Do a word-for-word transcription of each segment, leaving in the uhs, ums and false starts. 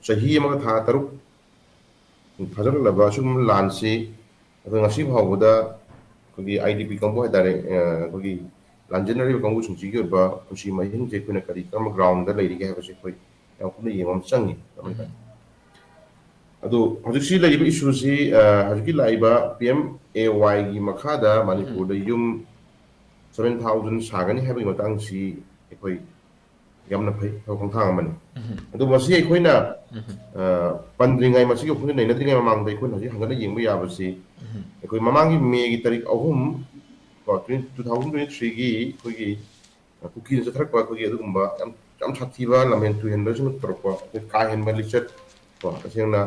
ꯆꯍꯤ ꯑꯃꯒ ꯊꯥ ꯇꯔꯨꯛ ꯐꯥꯖꯤꯜꯂꯛꯂꯕ ꯑꯁꯤꯒꯨꯝꯕ ꯂꯥꯟꯁꯤ ꯑꯩꯈꯣꯏ ꯉꯁꯤ ꯐꯥꯎꯕꯗ ꯑꯩꯈꯣꯏꯒꯤ IDP ꯀꯥꯡꯕꯨ ꯍꯥꯏꯇꯥꯔꯦ, ꯑ, ꯑꯩꯈꯣꯏꯒꯤ ꯂꯥꯟꯖꯦꯟꯅꯔꯤꯕ ꯀꯥꯡꯕꯨꯁꯤꯡꯁꯤꯒꯤ ꯑꯣꯏꯕ ꯄꯨꯟꯁꯤ ꯃꯍꯤꯡꯁꯦ ꯑꯩꯈꯣꯏꯅ ꯀꯔꯤ ꯀꯔꯝꯕ ground ꯗ ꯂꯩꯔꯤꯒꯦ ꯍꯥꯏꯕꯁꯦ ꯑꯩꯈꯣꯏ ꯌꯥꯝ ꯀꯨꯞꯅ ꯌꯦꯡꯕ ꯑꯃ ꯆꯪꯉꯤ꯫ ꯑꯗꯣ ꯍꯧꯖꯤꯛꯁꯤ ꯂꯩꯔꯤꯕ issue ꯁꯤ, ꯑ, ꯍꯧꯖꯤꯛꯀꯤ ꯂꯥꯛꯏꯕ PMAY ꯒꯤ ꯃꯈꯥꯗ ꯃꯅꯤꯄꯨꯔꯗ ꯌꯨꯝ seven thousand ꯁꯥꯒꯅꯤ ꯍꯥꯏꯕꯒꯤ ꯃꯇꯥꯡꯁꯤ ꯑꯩꯈꯣꯏ ꯌꯥꯝꯅ ꯐꯩ, ꯊꯕꯛ ꯈꯣꯡꯊꯥꯡ ꯑꯃꯅꯤ꯫ ꯑꯗꯨ ꯃꯁꯤ ꯑꯩꯈꯣꯏꯅ, ꯑ, ꯄꯟꯗ꯭ꯔꯤꯉꯩ, ꯃꯁꯤꯒꯤ ꯋꯥꯐꯝꯁꯤ ꯅꯩꯅꯗ꯭ꯔꯤꯉꯩ ꯃꯃꯥꯡꯗ ꯑꯩꯈꯣꯏꯅ ꯍꯧꯖꯤꯛ ꯍꯟꯒꯠꯅ ꯌꯦꯡꯕ ꯌꯥꯕꯁꯤ, ꯑꯩꯈꯣꯏ ꯃꯃꯥꯡꯒꯤ ꯃꯦꯒꯤ ꯇꯥꯔꯤꯛ ꯑꯍꯨꯝ ꯀꯣ, twenty, two thousand twenty three ꯒꯤ ꯑꯩꯈꯣꯏꯒꯤ, ꯑ, ꯀꯨꯀꯤꯅ ꯆꯠꯊꯔꯛꯄ ꯑꯩꯈꯣꯏꯒꯤ ꯑꯗꯨꯒꯨꯝꯕ ꯌꯥꯝ, ꯌꯥꯝ ꯁꯥꯊꯤꯕ ꯂꯝꯍꯦꯟ ꯇꯨꯍꯦꯟꯕꯁꯤꯡꯅ ꯇꯧꯔꯛꯄ ꯑꯩꯈꯣꯏ ꯀꯥ ꯍꯦꯟꯕ ꯂꯤꯆꯠ ꯀꯣ, ꯇꯁꯦꯡꯅ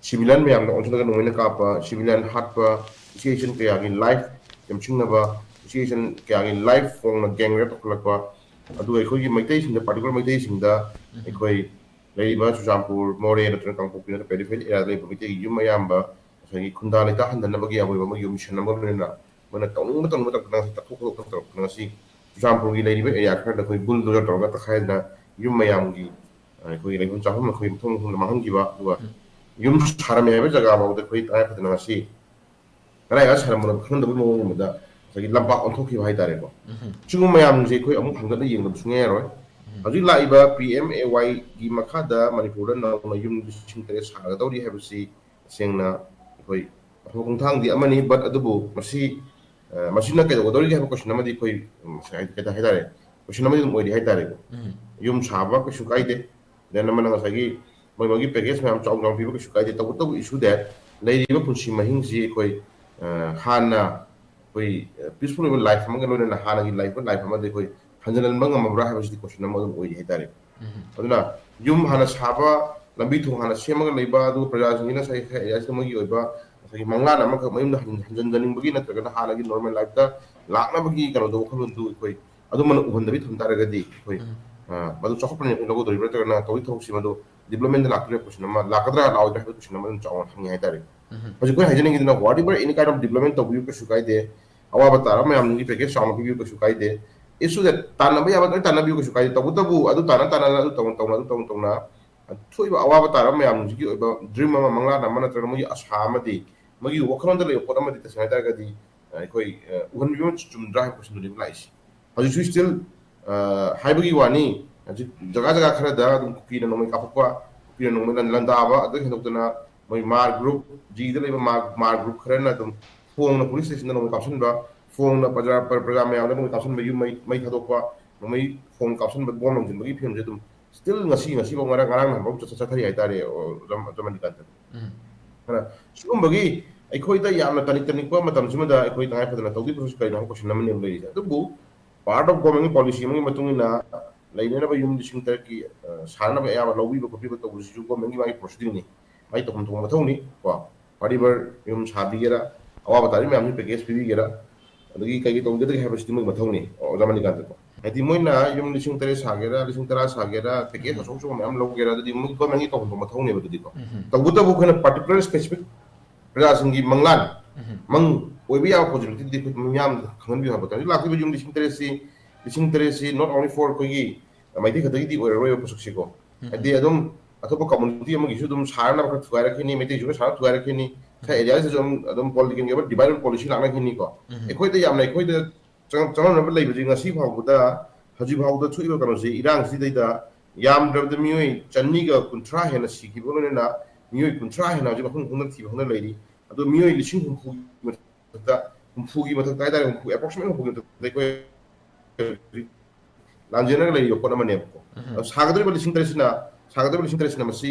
civilian ꯃꯌꯥꯝꯗ ꯑꯣꯟꯁꯤꯜꯂꯒ ꯅꯣꯡꯃꯩꯅ ꯀꯥꯞꯄ, civilian ꯍꯥꯠꯄ, association ꯀꯌꯥꯒꯤ life ꯌꯥꯝꯁꯤꯟꯅꯕ, association ꯀꯌꯥꯒꯤ life ꯍꯣꯡꯅ gang rape ꯇꯧꯈꯠꯂꯛꯄ, ꯑꯗꯨꯒ ꯑꯩꯈꯣꯏꯒꯤ ꯃꯩꯇꯩꯁꯤꯡꯗ, particular ꯃꯩꯇꯩꯁꯤꯡꯗ ꯑꯩꯈꯣꯏ ꯂꯩꯔꯤꯕ ꯆꯨꯔꯆꯥꯟꯄꯨꯔ, ꯃꯣꯔꯦ ꯅꯠꯇ꯭ꯔꯒ ꯀꯥꯡꯄꯣꯛꯄꯤ ꯅꯠꯇ꯭ꯔꯒ peripheral area ꯗ ꯂꯩꯕ ꯃꯩꯇꯩꯒꯤ ꯌꯨꯝ ꯑꯌꯥꯝꯕ ꯉꯁꯥꯏꯒꯤ ꯈꯨꯟꯗꯥ ꯂꯩꯇꯥ ꯍꯟꯗꯅꯕꯒꯤ ꯑꯔꯣꯏꯕ ꯑꯃꯒꯤ mission ꯑꯃꯒ ꯂꯣꯏꯅꯅ ꯃꯣꯏꯅ ꯇꯧꯅꯤꯡꯕ ꯇꯧꯅꯤꯡꯕ ꯇꯧꯗꯅ ꯉꯁꯤ ꯇꯛꯊꯣꯛ ꯈꯣꯇꯣꯛꯇꯅ ꯇꯧꯔꯛꯇꯅ ꯉꯁꯤ ꯆꯨꯔꯆꯥꯟꯄꯨꯔꯒꯤ ꯂꯩꯔꯤꯕ area ꯈꯔꯗ ꯑꯩꯈꯣꯏ bulldozer ꯇꯧꯔꯒ ꯇꯛꯈꯥꯏꯗꯅ ꯌꯨꯝ ꯃꯌꯥꯝꯒꯤ, ꯑ, ꯑꯩꯈꯣꯏꯒꯤ ꯂꯩꯐꯝ ꯆꯥꯐꯝ ꯑꯩꯈꯣꯏ ꯃꯐꯝ ꯃꯐꯝꯗ ꯃꯥꯡꯍꯟꯈꯤꯕ, ꯑꯗꯨꯒ ꯌꯨꯝ ꯁꯥꯔꯝꯃꯦ ꯍꯥꯏꯕ ꯖꯒꯥ ꯐꯥꯎꯗ ꯑꯩꯈꯣꯏ ꯇꯉꯥꯏ ꯐꯗꯅ ꯉꯁꯤ ꯀꯗꯥꯏꯗ ꯁꯥꯔꯝꯕꯅꯣ ꯈꯪꯗꯕꯒꯤ ꯃꯑꯣꯡ ꯑꯃꯗ ꯉꯁꯥꯏꯒꯤ ꯂꯝꯄꯥꯛ ꯑꯣꯟꯊꯣꯛꯈꯤꯕ ꯍꯥꯏꯇꯥꯔꯦꯀꯣ꯫ ꯁꯤꯒꯨꯝꯕ ꯃꯌꯥꯝꯁꯦ ꯑꯩꯈꯣꯏ ꯑꯃꯨꯛ ꯍꯟꯒꯠꯅ ꯌꯦꯡꯗꯕ ꯁꯨꯡꯌꯥ ꯌꯥꯔꯣꯏ꯫ ꯍꯧꯖꯤꯛ ꯂꯥꯛꯏꯕ PMAY ꯒꯤ ꯃꯈꯥꯗ ꯃꯅꯤꯄꯨꯔꯗ ꯅꯧꯅ ꯌꯨꯝ ꯂꯤꯁꯤꯡ ꯇꯔꯦꯠ ꯁꯥꯒꯗꯧꯔꯤ ꯍꯥꯏꯕꯁꯤ ꯇꯁꯦꯡꯅ ꯑꯩꯈꯣꯏ ꯑꯐꯕ ꯈꯣꯡꯊꯥꯡꯗꯤ ꯑꯃꯅꯤ, but ꯑꯗꯨꯕꯨ ꯃꯁꯤ, ꯑ, ꯃꯁꯤꯅ ꯀꯩꯗꯧꯒꯗꯧꯔꯤꯒꯦ ꯍꯥꯏꯕ question ꯑꯃꯗꯤ ꯑꯩꯈꯣꯏ, ꯎꯝ, ꯀꯩ ꯍꯥꯏꯇꯥꯔꯦ, question ꯑꯃꯗꯤ ꯑꯗꯨꯝ ꯑꯣꯏꯔꯤ ꯍꯥꯏꯇꯥꯔꯦꯀꯣ꯫ ꯌꯨꯝ ꯁꯥꯕ ꯀꯩꯁꯨ ꯀꯥꯏꯗꯦ, then ꯑꯃꯅ ꯉꯁꯥꯏꯒꯤ ꯃꯣꯏ ꯃꯣꯏꯒꯤ package ꯃꯌꯥꯝ ꯆꯥꯎ ꯆꯥꯎ ꯄꯤꯕ ꯀꯩꯁꯨ ꯀꯥꯏꯗꯦ, ꯇꯧꯕꯇꯕꯨ issue that ꯂꯩꯔꯤꯕ ꯄꯨꯟꯁꯤ ꯃꯍꯤꯡꯁꯤ ꯑꯩꯈꯣꯏ, ꯑ, ꯍꯥꯟꯅ ꯑꯩꯈꯣꯏ, ꯑ, peaceful ꯑꯣꯏꯕ life ꯑꯃꯒ ꯂꯣꯏꯅꯅ ꯍꯥꯟꯅꯒꯤ life, life ꯑꯃꯗ ꯑꯩꯈꯣꯏ ꯍꯟꯖꯤꯜꯍꯟꯕ ꯉꯝꯃꯕ꯭ꯔꯥ ꯍꯥꯏꯕꯁꯤꯗꯤ question ꯑꯃ ꯑꯗꯨꯝ ꯑꯣꯏꯔꯤ ꯍꯥꯏꯇꯥꯔꯦ꯫ ꯑꯗꯨꯅ ꯌꯨꯝ ꯍꯥꯟꯅ ꯁꯥꯕ, ꯂꯝꯕꯤ ꯊꯣꯡ ꯍꯥꯟꯅ ꯁꯦꯝꯃꯒ ꯂꯩꯕ, ꯑꯗꯨꯒ ꯄ꯭ꯔꯖꯥꯁꯤꯡꯁꯤꯅ ꯉꯁꯥꯏ, ꯉꯁꯥꯏ ꯃꯣꯏꯒꯤ ꯑꯣꯏꯕ ꯉꯁꯥꯏꯒꯤ ꯃꯪꯂꯥꯟ ꯑꯃꯈꯛ ꯃꯌꯨꯝꯗ ꯍꯟ-, ꯍꯟꯖꯤꯟꯖꯅꯤꯡꯕꯒꯤ ꯅꯠꯇ꯭ꯔꯒꯅ ꯍꯥꯟꯅꯒꯤ normal life ꯇ ꯂꯥꯛꯅꯕꯒꯤ ꯀꯩꯅꯣꯗꯣ, ꯋꯥꯈꯜꯂꯣꯟꯗꯨ ꯑꯩꯈꯣꯏ ꯑꯗꯨꯃꯥꯏꯅ ꯎꯍꯟꯗꯕꯤ ꯊꯝ ꯇꯥꯔꯒꯗꯤ ꯑꯩꯈꯣꯏ, ꯑ, ꯃꯗꯨ ꯆꯥꯎꯈꯠꯄꯅꯤ ꯑꯩꯈꯣꯏ ꯂꯧꯒꯗꯧꯔꯤꯕ꯭ꯔꯥ ꯅꯠꯇ꯭ꯔꯒꯅ ꯇꯧꯔꯤ ꯊꯕꯛꯁꯤ ꯃꯗꯨ development ꯂꯥꯛꯇꯣꯏꯔꯥ question ꯑꯃ, ꯂꯥꯛꯀꯗ꯭ꯔꯥ ꯂꯥꯛꯑꯣꯏꯗ꯭ꯔꯥ ꯍꯥꯏꯕ question ꯑꯃ ꯑꯗꯨꯝ ꯆꯥꯎꯅ ꯍꯪꯉꯤ ꯍꯥꯏꯇꯥꯔꯦ꯫ ꯍꯧꯖꯤꯛ ꯑꯩꯈꯣꯏ ꯍꯥꯏꯖꯅꯤꯡꯉꯤꯗꯅ whatever any kind of development ꯇꯧꯕꯤꯌꯨ ꯀꯩꯁꯨ ꯀꯥꯏꯗꯦ, ꯑꯋꯥꯕ ꯇꯥꯔꯕ ꯃꯌꯥꯝꯗꯨꯒꯤ package ꯆꯥꯎꯅ ꯄꯤꯕꯤꯌꯨ ꯀꯩꯁꯨ ꯀꯥꯏꯗꯦ, issue that ꯇꯥꯟꯅꯕ ꯌꯥꯕ ꯂꯣꯏ ꯇꯥꯟꯅꯕꯤꯌꯨ ꯀꯩꯁꯨ ꯀꯥꯏꯗꯦ, ꯇꯧꯕꯇꯕꯨ ꯑꯗꯨ ꯇꯥꯟꯅ ꯇꯥꯟꯅ ꯑꯗꯨ ꯇꯧꯅ ꯇꯧꯅ ꯑꯗꯨ ꯇꯧꯅ ꯇꯧꯅ ꯊꯣꯛꯏꯕ ꯑꯋꯥꯕ ꯇꯥꯔꯕ ꯃꯌꯥꯝꯁꯤꯒꯤ ꯑꯣꯏꯕ ꯗ꯭ꯔꯤꯝ ꯑꯃ, ꯃꯪꯂꯥꯟ ꯑꯃ, ꯅꯠꯇ꯭ꯔꯒ ꯃꯣꯏꯒꯤ ꯑꯁꯥ ꯑꯃꯗꯤ, ꯃꯣꯏꯒꯤ ꯋꯥꯈꯜꯂꯣꯟꯗ ꯂꯩꯕ ꯄꯣꯠ ꯑꯃꯗꯤ ꯇꯁꯦꯡꯅ ꯍꯥꯏ ꯇꯥꯔꯒꯗꯤ ꯑꯩꯈꯣꯏ ꯎꯍꯟꯕꯤꯕ ꯑꯃ ꯆꯨꯝꯗ꯭ꯔꯥ ꯍꯥꯏꯕ ꯀꯣꯏꯁꯟꯗꯨꯅꯤ ꯂꯥꯛꯏꯁꯦ꯫ ꯍꯧꯖꯤꯛꯁꯨ ꯁ꯭ꯇꯤꯜ ꯍꯥꯏꯕꯒꯤ ꯋꯥꯅꯤ, ꯍꯧꯖꯤꯛ ꯖꯒꯥ ꯖꯒꯥ ꯈꯔꯗ ꯑꯗꯨꯝ ꯀꯨꯀꯤꯅ ꯅꯣꯡꯃꯩ ꯀꯥꯞꯊꯣꯛꯄ, ꯀꯨꯀꯤꯅ ꯅꯣꯡꯃꯩ ꯂꯟꯗꯥꯕ, ꯑꯗꯨ ꯍꯦꯟꯗꯣꯛꯇꯅ ꯃꯣꯏ ꯃꯥꯔ ꯒ꯭ꯔꯨꯞ, ꯖꯤꯗ ꯂꯩꯕ ꯃꯥꯔ ꯃꯥꯔ ꯒ꯭ꯔꯨꯞ ꯈꯔꯅ ꯑꯗꯨꯝ ꯐꯣꯡꯅ ꯄꯨꯂꯤꯁ ꯁ꯭ꯇꯦꯁꯟꯗ ꯅꯣꯡꯃꯩ ꯀꯥꯞꯁꯤꯟꯕ, ꯐꯣꯡꯅ ꯄ꯭ꯔꯖꯥ ꯄ꯭ꯔꯖꯥ ꯃꯌꯥꯝꯗ ꯅꯣꯡꯃꯩ ꯀꯥꯞꯁꯤꯟꯕ, ꯌꯨꯝ ꯃꯩ ꯃꯩ ꯊꯥꯗꯣꯛꯄ, ꯅꯣꯡꯃꯩ ꯐꯣꯡ ꯀꯥꯞꯁꯤꯟꯕ, ꯕꯣꯝ ꯂꯪꯁꯤꯟꯕꯒꯤ ꯐꯤꯕꯝꯁꯦ ꯑꯗꯨꯝ ꯁ꯭ꯇꯤꯜ ꯉꯁꯤ ꯉꯁꯤꯐꯥꯎ ꯉꯔꯥꯡ ꯉꯔꯥꯡ ꯅꯍꯥꯟꯐꯥꯎ ꯆꯠ- ꯆꯠꯊꯔꯤ ꯍꯥꯏꯇꯥꯔꯦ꯫ ꯑꯣ, ꯖꯝ- ꯖꯃꯅꯤꯀꯥꯟꯇ꯫ ꯎꯝ꯫ ꯑꯗꯨꯅ ꯁꯤꯒꯨꯝꯕꯒꯤ ꯑꯩꯈꯣꯏꯗ ꯌꯥꯝꯅ ꯇꯅꯤꯛ ꯇꯅꯤꯛꯄ ꯃꯇꯝꯁꯤꯃꯗ ꯑꯩꯈꯣꯏ ꯇꯉꯥꯏ ꯐꯗꯅ ꯇꯧꯗꯣꯏ ꯄꯣꯠꯁꯤ ꯀꯔꯤꯅꯣ ꯍꯥꯏꯕ ꯀꯣꯏꯁꯟ ꯑꯃꯅꯦꯕ ꯂꯩꯔꯤꯁꯦ꯫ ꯑꯗꯨꯕꯨ ꯄꯥꯔꯠ ꯑꯣꯐ ꯒꯣꯔꯃꯦꯟꯒꯤ ꯄꯣꯂꯤꯁꯤ ꯑꯃꯒꯤ ꯃꯇꯨꯡ ꯏꯟꯅ ꯂꯩꯅꯅꯕ ꯌꯨꯝ ꯂꯤꯁꯤꯡ ꯇꯔꯦꯠꯀꯤ ꯁꯥꯅꯅꯕ ꯑꯌꯥꯕ ꯂꯧꯕꯤꯕ ꯈꯣꯠꯄꯤꯕ ꯇꯧꯕꯁꯤꯁꯨ ꯒꯣꯔꯃꯦꯟꯒꯤ ꯃꯥꯒꯤ ꯄ꯭ꯔꯣꯁꯤꯗꯤꯡꯅꯤ꯫ ꯃꯥꯒꯤ ꯇꯧꯐꯝ ꯊꯣꯛꯄ ꯃꯊꯧꯅꯤ꯫ ꯀꯣ, ꯄꯥꯔꯇꯤꯕꯔ ꯌꯨꯝ ꯁꯥꯕꯤꯒꯦꯔꯥ, ꯑꯋꯥꯕ ꯇꯥꯔꯤ ꯃꯌꯥꯝꯁꯤ ꯄꯦꯀꯦꯖ ꯄꯤꯕꯤꯒꯦꯔꯥ, ꯑꯗꯒꯤ ꯀꯩꯀꯩ ꯇꯧꯒꯗꯒꯦ ꯍꯥꯏꯕꯁꯤꯗꯤ ꯃꯣꯏ ꯃꯊꯧꯅꯤ꯫ ꯑꯣꯖꯥ ꯃꯅꯤꯀꯥꯟꯇꯀꯣ, ꯍꯥꯏꯗꯤ ꯃꯣꯏꯅ ꯌꯨꯝ ꯂꯤꯁꯤꯡ ꯇꯔꯦꯠ ꯁꯥꯒꯦꯔꯥ, ꯂꯤꯁꯤꯡ ꯇꯔꯥ ꯁꯥꯒꯦꯔꯥ, ꯄꯦꯀꯦꯖ ꯑꯆꯧ ꯑꯆꯧꯕ ꯃꯌꯥꯝ ꯂꯧꯒꯦꯔꯥ, ꯑꯗꯨꯗꯤ ꯃꯣꯏ ꯒꯣꯔꯃꯦꯟꯒꯤ ꯇꯧꯐꯝ ꯊꯣꯛꯄ ꯃꯊꯧꯅꯦꯕ ꯑꯗꯨꯗꯤꯀꯣ꯫ ꯇꯧꯕꯇꯕꯨ ꯑꯩꯈꯣꯏꯅ ꯄꯥꯔꯇꯤꯀꯨꯂꯔ ꯁ꯭ꯄꯦꯁꯤꯐꯤꯛ ꯄ꯭ꯔꯖꯥꯁꯤꯡꯒꯤ ꯃꯪꯂꯥꯟ, ꯃꯪ ꯑꯣꯏꯕ ꯌꯥꯕ ꯄꯣꯁꯤꯕꯤꯂꯤꯇꯤꯗꯤ ꯑꯩꯈꯣꯏ ꯃꯤꯌꯥꯝꯗ ꯈꯪꯍꯟꯕꯤꯌꯨ ꯍꯥꯏꯕ ꯇꯥꯔꯦ꯫ ꯂꯥꯛꯂꯤꯕ ꯌꯨꯝ ꯂꯤꯁꯤꯡ ꯇꯔꯦꯠꯁꯤ, ꯂꯤꯁꯤꯡ ꯇꯔꯦꯠꯁꯤ not only for ꯑꯩꯈꯣꯏꯒꯤ ꯃꯩꯇꯩ ꯈꯛꯇꯒꯤꯗꯤ ꯑꯣꯏꯔꯔꯣꯏꯕ ꯄꯣꯠꯁꯛꯁꯤꯀꯣ꯫ ꯍꯥꯏꯗꯤ ꯑꯗꯨꯝ ꯑꯇꯣꯞꯄ ꯀꯝꯃꯨꯅꯤꯇꯤ ꯑꯃꯒꯤꯁꯨ ꯑꯗꯨꯝ ꯁꯥꯟꯅꯅꯕ ꯈꯔ ꯊꯨꯒꯥꯏꯔꯛꯈꯤꯅꯤ, ꯃꯩꯇꯩꯁꯨ ꯈꯔ ꯁꯥꯟꯅꯕ ꯊꯨꯒꯥꯏꯔꯛꯈꯤꯅꯤ, ꯈꯔ ꯑꯦꯔꯤꯌꯥꯁꯤꯁꯨ ꯑꯗꯨꯝ ꯑꯗꯨꯝ ꯄꯣꯂꯤꯇꯤꯀꯦꯜꯒꯤ ꯑꯣꯏꯕ ꯗꯤꯚꯥꯏꯠ ꯑꯣꯐ ꯄꯣꯂꯤꯁꯤ ꯂꯥꯛꯅꯈꯤꯅꯤꯀꯣ꯫ ꯑꯩꯈꯣꯏꯗ ꯌꯥꯝꯅ ꯑꯩꯈꯣꯏꯗ ꯆꯪ- ꯆꯪꯂꯝꯅꯕ ꯂꯩꯕꯁꯤ ꯉꯁꯤ ꯐꯥꯎꯕꯗ, ꯍꯧꯖꯤꯛ ꯐꯥꯎꯕꯗ ꯊꯣꯛꯏꯕ ꯀꯩꯅꯣꯁꯤ, ꯏꯔꯥꯡꯁꯤꯗꯩꯗ ꯌꯥꯝꯗ꯭ꯔꯕꯗ ꯃꯤꯑꯣꯏ ꯆꯅꯤꯒ ꯀꯨꯟꯊ꯭ꯔꯥ ꯍꯦꯟꯅ ꯁꯤꯈꯤꯕꯒ ꯂꯣꯏꯅꯅ ꯃꯤꯑꯣꯏ ꯀꯨꯟꯊ꯭ꯔꯥ ꯍꯦꯟꯅ ꯍꯧꯖꯤꯛ ꯃꯐꯝ ꯈꯪꯗꯅ ꯊꯤꯕ ꯈꯪꯗꯅ ꯂꯩꯔꯤ꯫ ꯑꯗꯣ ꯃꯤꯑꯣꯏ ꯂꯤꯁꯤꯡ ꯍꯨꯝꯐꯨꯒꯤ ꯃꯊꯛꯇ, ꯍꯨꯝꯐꯨꯒꯤ ꯃꯊꯛꯇ ꯍꯥꯏꯇꯥꯔꯦ, ꯍꯨꯝꯐꯨ, ꯑꯦꯄ꯭ꯔꯣꯛꯁꯤꯃꯦꯠ ꯍꯨꯝꯐꯨꯒꯤ ꯃꯊꯛꯇ ꯑꯩꯈꯣꯏ ꯂꯥꯟꯖꯦꯟꯅꯔꯒ ꯂꯩꯔꯤꯕ ꯄꯣꯠ ꯑꯃꯅꯦꯕꯀꯣ꯫ ꯑꯗꯣ ꯁꯥꯒꯗꯧꯔꯤꯕ ꯂꯤꯁꯤꯡ ꯇꯔꯦꯠꯁꯤꯅ, ꯁꯥꯒꯗꯧꯔꯤꯕ ꯂꯤꯁꯤꯡ ꯇꯔꯦꯠꯁꯤꯅ ꯃꯁꯤ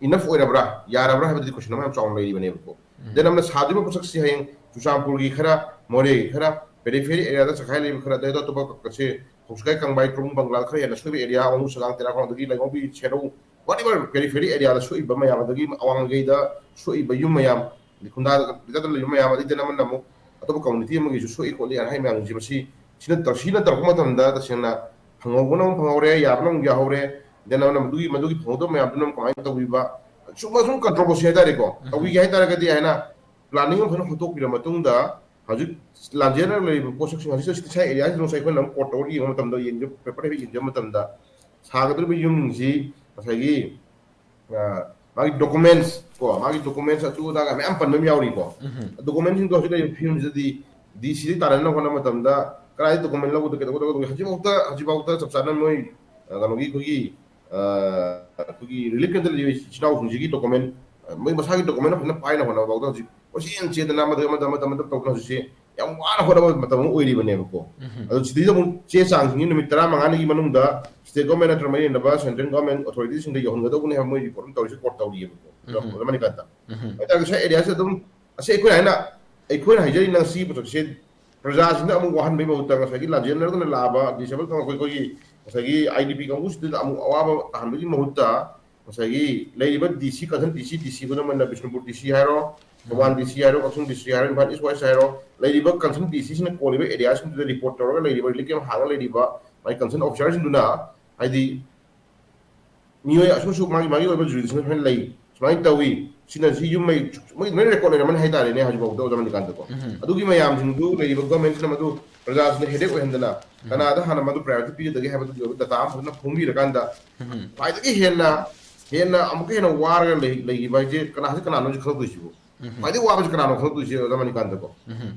ꯏꯅꯐ ꯑꯣꯏꯔꯕ꯭ꯔꯥ, ꯌꯥꯔꯕ꯭ꯔꯥ ꯍꯥꯏꯕꯗꯨꯗꯤ ꯀꯣꯏꯁꯟ ꯑꯃ ꯌꯥꯝ ꯆꯥꯎꯅ ꯂꯩꯔꯤꯕꯅꯦꯕꯀꯣ꯫ ꯗꯦꯟ ꯑꯃꯅ ꯁꯥꯗꯣꯏꯔꯤꯕ ꯄꯣꯠꯁꯛꯁꯤ ꯍꯌꯦꯡ ꯆꯨꯔꯆꯥꯟꯄꯨꯔꯒꯤ ꯈꯔ, ꯃꯣꯔꯦꯒꯤ ꯈꯔ, ꯄꯦꯔꯤꯐꯦꯔꯤ ꯑꯦꯔꯤꯌꯥꯗ ꯆꯈꯥꯏ ꯂꯩꯕ ꯈꯔ, ꯑꯗꯩ ꯑꯇꯣꯞꯄ ꯀꯛꯆꯦ, ꯍꯧꯁꯤꯀꯥꯏ ꯀꯪꯕꯥꯏ ꯇ꯭ꯔꯨꯡ ꯕꯪꯒ꯭ꯂꯥꯗ ꯈꯔ ꯍꯦꯟꯅ ꯁꯣꯏꯕ ꯑꯦꯔꯤꯌꯥ, ꯋꯥꯉꯨ ꯁꯉꯥꯡ ꯇꯦꯔꯥꯈꯣꯡ, ꯑꯗꯒꯤ ꯂꯩꯉꯥꯎꯕꯤ ꯁꯦꯔꯧ, ꯋꯥꯠ ꯑꯦꯕꯔ ꯄꯦꯔꯤꯐꯦꯔꯤ ꯑꯦꯔꯤꯌꯥꯗ ꯁꯣꯛꯏꯕ ꯃꯌꯥꯝ, ꯑꯗꯒꯤ ꯑꯋꯥꯡꯒꯩꯗ ꯁꯣꯛꯏꯕ ꯌꯨꯝ ꯃꯌꯥꯝ, ꯑꯗꯩ ꯈꯨꯟꯗꯥꯗ ꯂꯩꯕ ꯃꯌꯥꯝ, ꯑꯗꯩ ꯗꯦꯟ ꯑꯃꯅ ꯑꯃꯨꯛ ꯑꯇꯣꯞꯄ ꯀꯝꯃꯨꯅꯤꯇꯤ ꯑꯃꯒꯤꯁꯨ ꯁꯣꯛꯏ ꯈꯣꯠꯂꯤ ꯍꯥꯏ ꯃꯌꯥꯝꯁꯦ, ꯃꯁꯤ ꯁꯤꯅ ꯇꯧ- ꯁꯤꯅ ꯇꯧꯔꯛꯄ ꯃꯇꯝꯗ ꯇꯁꯦꯡꯅ ꯐꯪꯍꯧꯕꯅ ꯑꯃꯨꯛ ꯐꯪꯍꯧꯔꯦ, ꯌꯥꯕꯅ ꯑꯃꯨꯛ ꯌꯥꯍꯧꯔꯦ, ꯗꯦꯟ ꯑꯃꯅ ꯃꯗꯨꯒꯤ ꯃꯗꯨꯒꯤ ꯐꯪꯍꯧꯗꯕ ꯃꯌꯥꯝꯗꯨꯅ ꯑꯃꯨꯛ ꯀꯃꯥꯏꯅ ꯇꯧꯕꯤꯕ? ꯁꯨꯝꯕ ꯁꯨꯝ ꯀꯟꯇ꯭ꯔꯣꯕꯔꯁꯤ ꯍꯥꯏꯇꯥꯔꯦꯀꯣ꯫ ꯇꯧꯕꯤꯒꯦ ꯍꯥꯏꯇꯥꯔꯒꯗꯤ ꯍꯥꯏꯅ ꯄ꯭ꯂꯥꯅꯤꯡ ꯑꯃ ꯐꯖꯅ ꯍꯣꯠꯇꯣꯛꯄꯤꯔ ꯃꯇꯨꯡꯗ, ꯍꯧꯖꯤꯛ ꯂꯥꯟꯖꯦꯟꯅꯔ ꯂꯩꯔꯤꯕ ꯄꯣꯠꯁꯛꯁꯤꯡ ꯍꯧꯖꯤꯛ ꯁꯤꯇꯤ ꯁꯥꯏ ꯑꯦꯔꯤꯌꯥꯁꯤꯗ ꯉꯁꯥꯏ ꯑꯩꯈꯣꯏꯅ ꯑꯃꯨꯛ ꯀꯣꯔꯠ ꯇꯧꯔ ꯌꯦꯡꯕ ꯃꯇꯝꯗ, ꯌꯦꯡꯖ- ꯄꯦꯄꯔ ꯍꯥꯏꯐꯦꯠ ꯌꯦꯡꯖꯕ ꯃꯇꯝꯗ, ꯁꯥꯒꯗꯧꯔꯤꯕ ꯌꯨꯝꯁꯤꯡꯁꯤ ꯉꯁꯥꯏꯒꯤ ꯃꯥꯒꯤ documents ꯀꯣ, ꯃꯥꯒꯤ documents ꯑꯗꯨ ꯑꯗꯥꯒ ꯃꯌꯥꯝ ꯄꯟꯕ ꯑꯃ ꯌꯥꯎꯔꯤꯀꯣ꯫ Documentꯁꯤꯡꯗꯣ ꯍꯧꯖꯤꯛ ꯂꯩꯔꯤꯕ ꯐꯤꯕꯝꯁꯤꯗꯗꯤ DC ꯗꯒꯤ ꯇꯥꯟꯅꯅꯕ ꯍꯣꯠꯅꯕ ꯃꯇꯝꯗ ꯀꯗꯥꯏꯗ document ꯂꯧꯒꯗꯒꯦ, ꯀꯩꯗꯧꯒꯗꯒꯦ, ꯍꯧꯖꯤꯛꯐꯥꯎꯗ, ꯍꯧꯖꯤꯛꯐꯥꯎꯗ ꯆꯞ ꯆꯥꯅ ꯃꯣꯏ ꯀꯩꯅꯣꯒꯤ ꯑꯩꯈꯣꯏꯒꯤ ꯑꯩꯈꯣꯏꯒꯤ relief camp ꯇ ꯂꯩꯔꯤꯕ ꯏꯆꯤꯟ ꯏꯅꯥꯎꯁꯤꯡꯁꯤꯒꯤ document, ꯃꯣꯏ ꯃꯁꯥꯒꯤ document ꯐꯖꯅ ꯄꯥꯏꯅ ꯍꯣꯠꯅꯕꯐꯥꯎꯗ ꯍꯧꯖꯤꯛ ꯀꯣꯏꯆꯦꯟ ꯆꯦꯟꯗꯅ ꯑꯃꯗ ꯑꯃꯗ ꯑꯃꯗ ꯑꯃꯗ ꯇꯧꯗꯅ ꯍꯧꯖꯤꯛꯁꯦ ꯌꯥꯝ ꯋꯥꯅ ꯍꯣꯠꯅꯕ ꯃꯇꯝ ꯑꯃ ꯑꯣꯏꯔꯤꯕꯅꯦꯕꯀꯣ꯫ ꯑꯗꯣ ꯁꯤꯗꯩꯗ ꯑꯃꯨꯛ ꯆꯦ ꯆꯥꯡꯁꯤꯡꯁꯤ ꯅꯨꯃꯤꯠ ꯇꯔꯥꯃꯉꯥꯅꯤꯒꯤ ꯃꯅꯨꯡꯗ state government ꯅꯠꯇ꯭ꯔꯒ ꯃꯔꯤ ꯂꯩꯅꯕ central government authority ꯁꯤꯡꯗ ꯌꯧꯍꯟꯒꯗꯧꯕꯅꯦ ꯍꯥꯏꯕ ꯃꯣꯏ report ꯑꯃ ꯇꯧꯔꯤꯁꯦ, quote ꯇꯧꯔꯤꯑꯕꯀꯣ꯫ ꯑꯣꯖꯥ ꯃꯅꯤꯀꯥꯟꯇ, ꯍꯥꯏꯇꯥꯔꯒꯗꯤ ꯉꯁꯥꯏ area ꯁꯤꯗ ꯑꯗꯨꯝ, ꯑꯁꯤ ꯑꯩꯈꯣꯏꯅ ꯍꯥꯏꯅ, ꯑꯩꯈꯣꯏꯅ ꯍꯥꯏꯖꯔꯤ, ꯅꯪ ꯁꯤꯒꯤ ꯄꯣꯠꯁꯛꯁꯦ ꯄ꯭ꯔꯖꯥꯁꯤꯡꯗ ꯑꯃꯨꯛ ꯋꯥꯍꯟꯕꯒꯤ ꯃꯍꯨꯠꯇ ꯉꯁꯥꯏꯒꯤ ꯂꯥꯟꯖꯦꯟꯅꯔꯗꯨꯅ ꯂꯥꯛꯑꯕ disabled ꯀꯥꯡꯕꯨ, ꯑꯩꯈꯣꯏꯒꯤ ꯉꯁꯥꯏꯒꯤ IDP ꯀꯥꯡꯕꯨꯁꯤꯗ ꯑꯃꯨꯛ ꯑꯋꯥꯕ ꯇꯥꯍꯟꯕꯒꯤ ꯃꯍꯨꯠꯇ ꯉꯁꯥꯏꯒꯤ ꯂꯩꯔꯤꯕ DC, concerned DC, DC, ꯈꯨꯗꯝ ꯑꯣꯏꯅ ꯕꯤꯁꯅꯨꯄꯨꯔ DC ꯍꯥꯏꯔꯣ, ꯊꯧꯕꯥꯜ DC ꯍꯥꯏꯔꯣ, ꯀꯛꯆꯤꯡ DC ꯍꯥꯏꯔꯣ, ꯏꯝꯐꯥꯜ East West ꯍꯥꯏꯔꯣ, ꯂꯩꯔꯤꯕ concerned DC ꯁꯤꯅ ꯀꯣꯜꯂꯤꯕ area ꯁꯤꯡꯗꯨꯗ report ꯇꯧꯔꯒ ꯂꯩꯔꯤꯕ relief camp ꯍꯥꯡꯉ ꯂꯩꯔꯤꯕ ꯃꯥꯒꯤ concerned officer ꯁꯤꯡꯗꯨꯅ, ꯍꯥꯏꯗꯤ ꯃꯤꯑꯣꯏ ꯑꯁꯨꯛ ꯑꯁꯨꯛ ꯃꯥꯒꯤ ꯃꯥꯒꯤ ꯑꯣꯏꯕ jurisdiction ꯁꯨꯃꯥꯏꯅ ꯂꯩ, ꯁꯨꯃꯥꯏꯅ ꯇꯧꯏ, ꯁꯤꯅ ꯁꯤ ꯌꯨꯝ ꯃꯩ ꯃꯣꯏ ꯂꯣꯏ record ꯂꯩꯔꯝꯃꯅꯤ ꯍꯥꯏꯇꯥꯔꯦꯅꯦ꯫ ꯍꯧꯖꯤꯛꯐꯥꯎꯗ ꯑꯣꯖꯥ ꯃꯅꯤꯀꯥꯟꯇꯀꯣ, ꯑꯗꯨꯒꯤ ꯃꯌꯥꯝꯁꯤꯡꯗꯨ ꯂꯩꯔꯤꯕ government ꯁꯤꯅ ꯃꯗꯨ ꯄ꯭ꯔꯖꯥꯁꯤꯡꯗ headache ꯑꯣꯏꯍꯟꯗꯅ ꯀꯅꯥꯗ ꯍꯥꯟꯅ ꯃꯗꯨ priority ꯄꯤꯒꯗꯒꯦ ꯍꯥꯏꯕꯗꯨꯒꯤ ꯑꯣꯏꯕ data ꯑꯃ ꯐꯖꯅ ꯐꯣꯡꯕꯤꯔꯀꯥꯟꯗ ꯈ꯭ꯋꯥꯏꯗꯒꯤ ꯍꯦꯟꯅ, ꯍꯦꯟꯅ ꯑꯃꯨꯛꯀ ꯍꯦꯟꯅ ꯋꯥꯔꯒ ꯂꯩ-, ꯂꯩꯈꯤꯕ ꯍꯥꯏꯁꯦ ꯀꯅꯥ, ꯍꯧꯖꯤꯛ ꯀꯅꯥꯅꯣ ꯍꯧꯖꯤꯛ ꯈꯪꯗꯣꯏꯁꯤꯕꯨ? ꯈ꯭ꯋꯥꯏꯗꯒꯤ ꯋꯥꯕꯁꯤ ꯀꯅꯥꯅꯣ ꯈꯪꯗꯣꯏꯁꯤ ꯑꯣꯖꯥ ꯃꯅꯤꯀꯥꯟꯇꯀꯣ?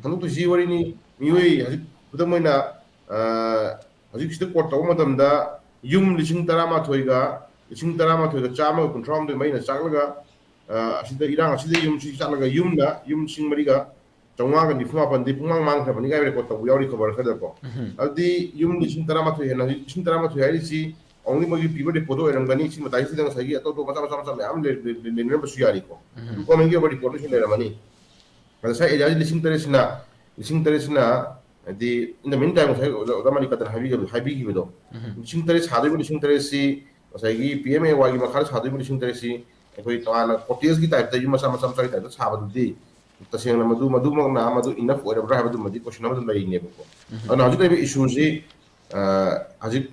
ꯈꯪꯗꯣꯛꯇꯣꯏꯁꯤ ꯋꯥꯔꯤꯅꯤ꯫ ꯃꯤꯑꯣꯏ ꯍꯧꯖꯤꯛ ꯈꯨꯗꯝ ꯑꯣꯏꯅ, ꯑ, ꯍꯧꯖꯤꯛ ꯁꯤꯗ quote ꯇꯧꯕ ꯃꯇꯝꯗ ꯌꯨꯝ ꯂꯤꯁꯤꯡ ꯇꯔꯥꯃꯥꯊꯣꯏꯒ, ꯂꯤꯁꯤꯡ ꯇꯔꯥꯃꯥꯊꯣꯏꯒ ꯆꯥꯝꯃꯒ ꯀꯨꯟꯊ꯭ꯔꯥ ꯍꯨꯝꯗꯣꯏ ꯃꯩꯅ ꯆꯥꯛꯂꯒ, ꯑ, ꯑꯁꯤꯗ ꯏꯔꯥꯡ ꯑꯁꯤꯗ ꯌꯨꯝ ꯁꯤ ꯆꯥꯛꯂꯒ ꯌꯨꯝꯅ ꯌꯨꯝ ꯂꯤꯁꯤꯡ ꯃꯔꯤꯒ ꯆꯥꯝꯃꯉꯥꯒ ꯅꯤꯐꯨ ꯃꯥꯄꯟꯗꯤ ꯄꯨꯡꯃꯥꯡ ꯃꯥꯡꯈ꯭ꯔꯕꯅꯤ ꯀꯥꯏꯅ record ꯇꯧꯕ ꯌꯥꯎꯔꯤ ꯈꯕꯔ ꯈꯔꯗꯀꯣ꯫ ꯑꯗꯨꯗꯤ ꯌꯨꯝ ꯂꯤꯁꯤꯡ ꯇꯔꯥꯃꯥꯊꯣꯏ ꯍꯦꯟꯅ, ꯍꯧꯖꯤꯛ ꯂꯤꯁꯤꯡ ꯇꯔꯥꯃꯥꯊꯣꯏ ꯍꯥꯏꯔꯤꯁꯤ only ꯃꯣꯏꯒꯤ ꯄꯤꯕ report ꯇꯣ ꯑꯣꯏꯔꯝꯒꯅꯤ꯫ ꯁꯤ ꯃꯇꯥꯏꯁꯤꯗ ꯉꯁꯥꯏꯒꯤ ꯑꯇꯣꯞ ꯑꯇꯣꯞ ꯃꯆꯥ ꯃꯆꯥ ꯃꯆꯥ ꯃꯌꯥꯝ ꯂꯩ-, ꯂꯩ-, ꯂꯩ-, ꯂꯩꯅꯔꯝꯕꯁꯨ ꯌꯥꯔꯤꯀꯣ꯫ ꯑꯗꯨ government ꯀꯤ ꯑꯣꯏꯕ report ꯁꯨ ꯂꯩꯔꯝꯃꯅꯤ꯫ ꯑꯗ ꯉꯁꯥꯏ area ꯁꯤ ꯂꯤꯁꯤꯡ ꯇꯔꯦꯠꯁꯤꯅ, ꯂꯤꯁꯤꯡ ꯇꯔꯦꯠꯁꯤꯅ, ꯍꯥꯏꯗꯤ, in the meantime ꯉꯁꯥꯏ ꯑꯣꯖꯥ, ꯑꯣꯖꯥ ꯃꯅꯤꯀꯥꯟꯇꯅ ꯍꯥꯏꯕꯤꯈꯤꯕ-, ꯍꯥꯏꯕꯤꯈꯤꯕꯗꯣ, ꯂꯤꯁꯤꯡ ꯇꯔꯦꯠ ꯁꯥꯗꯣꯏꯕ ꯂꯤꯁꯤꯡ ꯇꯔꯦꯠꯁꯤ ꯉꯁꯥꯏꯒꯤ PMAY ꯒꯤ ꯃꯈꯥꯗ ꯁꯥꯗꯣꯏꯕ ꯂꯤꯁꯤꯡ ꯇꯔꯦꯠꯁꯤ ꯑꯩꯈꯣꯏ ꯇꯣꯉꯥꯟꯅ cottage ꯀꯤ type ꯇ, ꯌꯨꯝ ꯃꯆꯥ ꯃꯆꯥ ꯃꯆꯥꯒꯤ type ꯇ ꯁꯥꯕꯗꯨꯗꯤ ꯇꯁꯦꯡꯅ ꯃꯗꯨ, ꯃꯗꯨꯃꯛꯅ ꯃꯗꯨ enough ꯑꯣꯏꯔꯕ꯭ꯔꯥ ꯍꯥꯏꯕꯗꯨꯃꯗꯤ question ꯑꯃꯗꯨꯝ ꯂꯩꯔꯤꯅꯦꯕꯀꯣ꯫ ꯑꯗꯨꯅ ꯍꯧꯖꯤꯛ ꯂꯩꯔꯤꯕ issue ꯁꯤ, ꯑ, ꯍꯧꯖꯤꯛ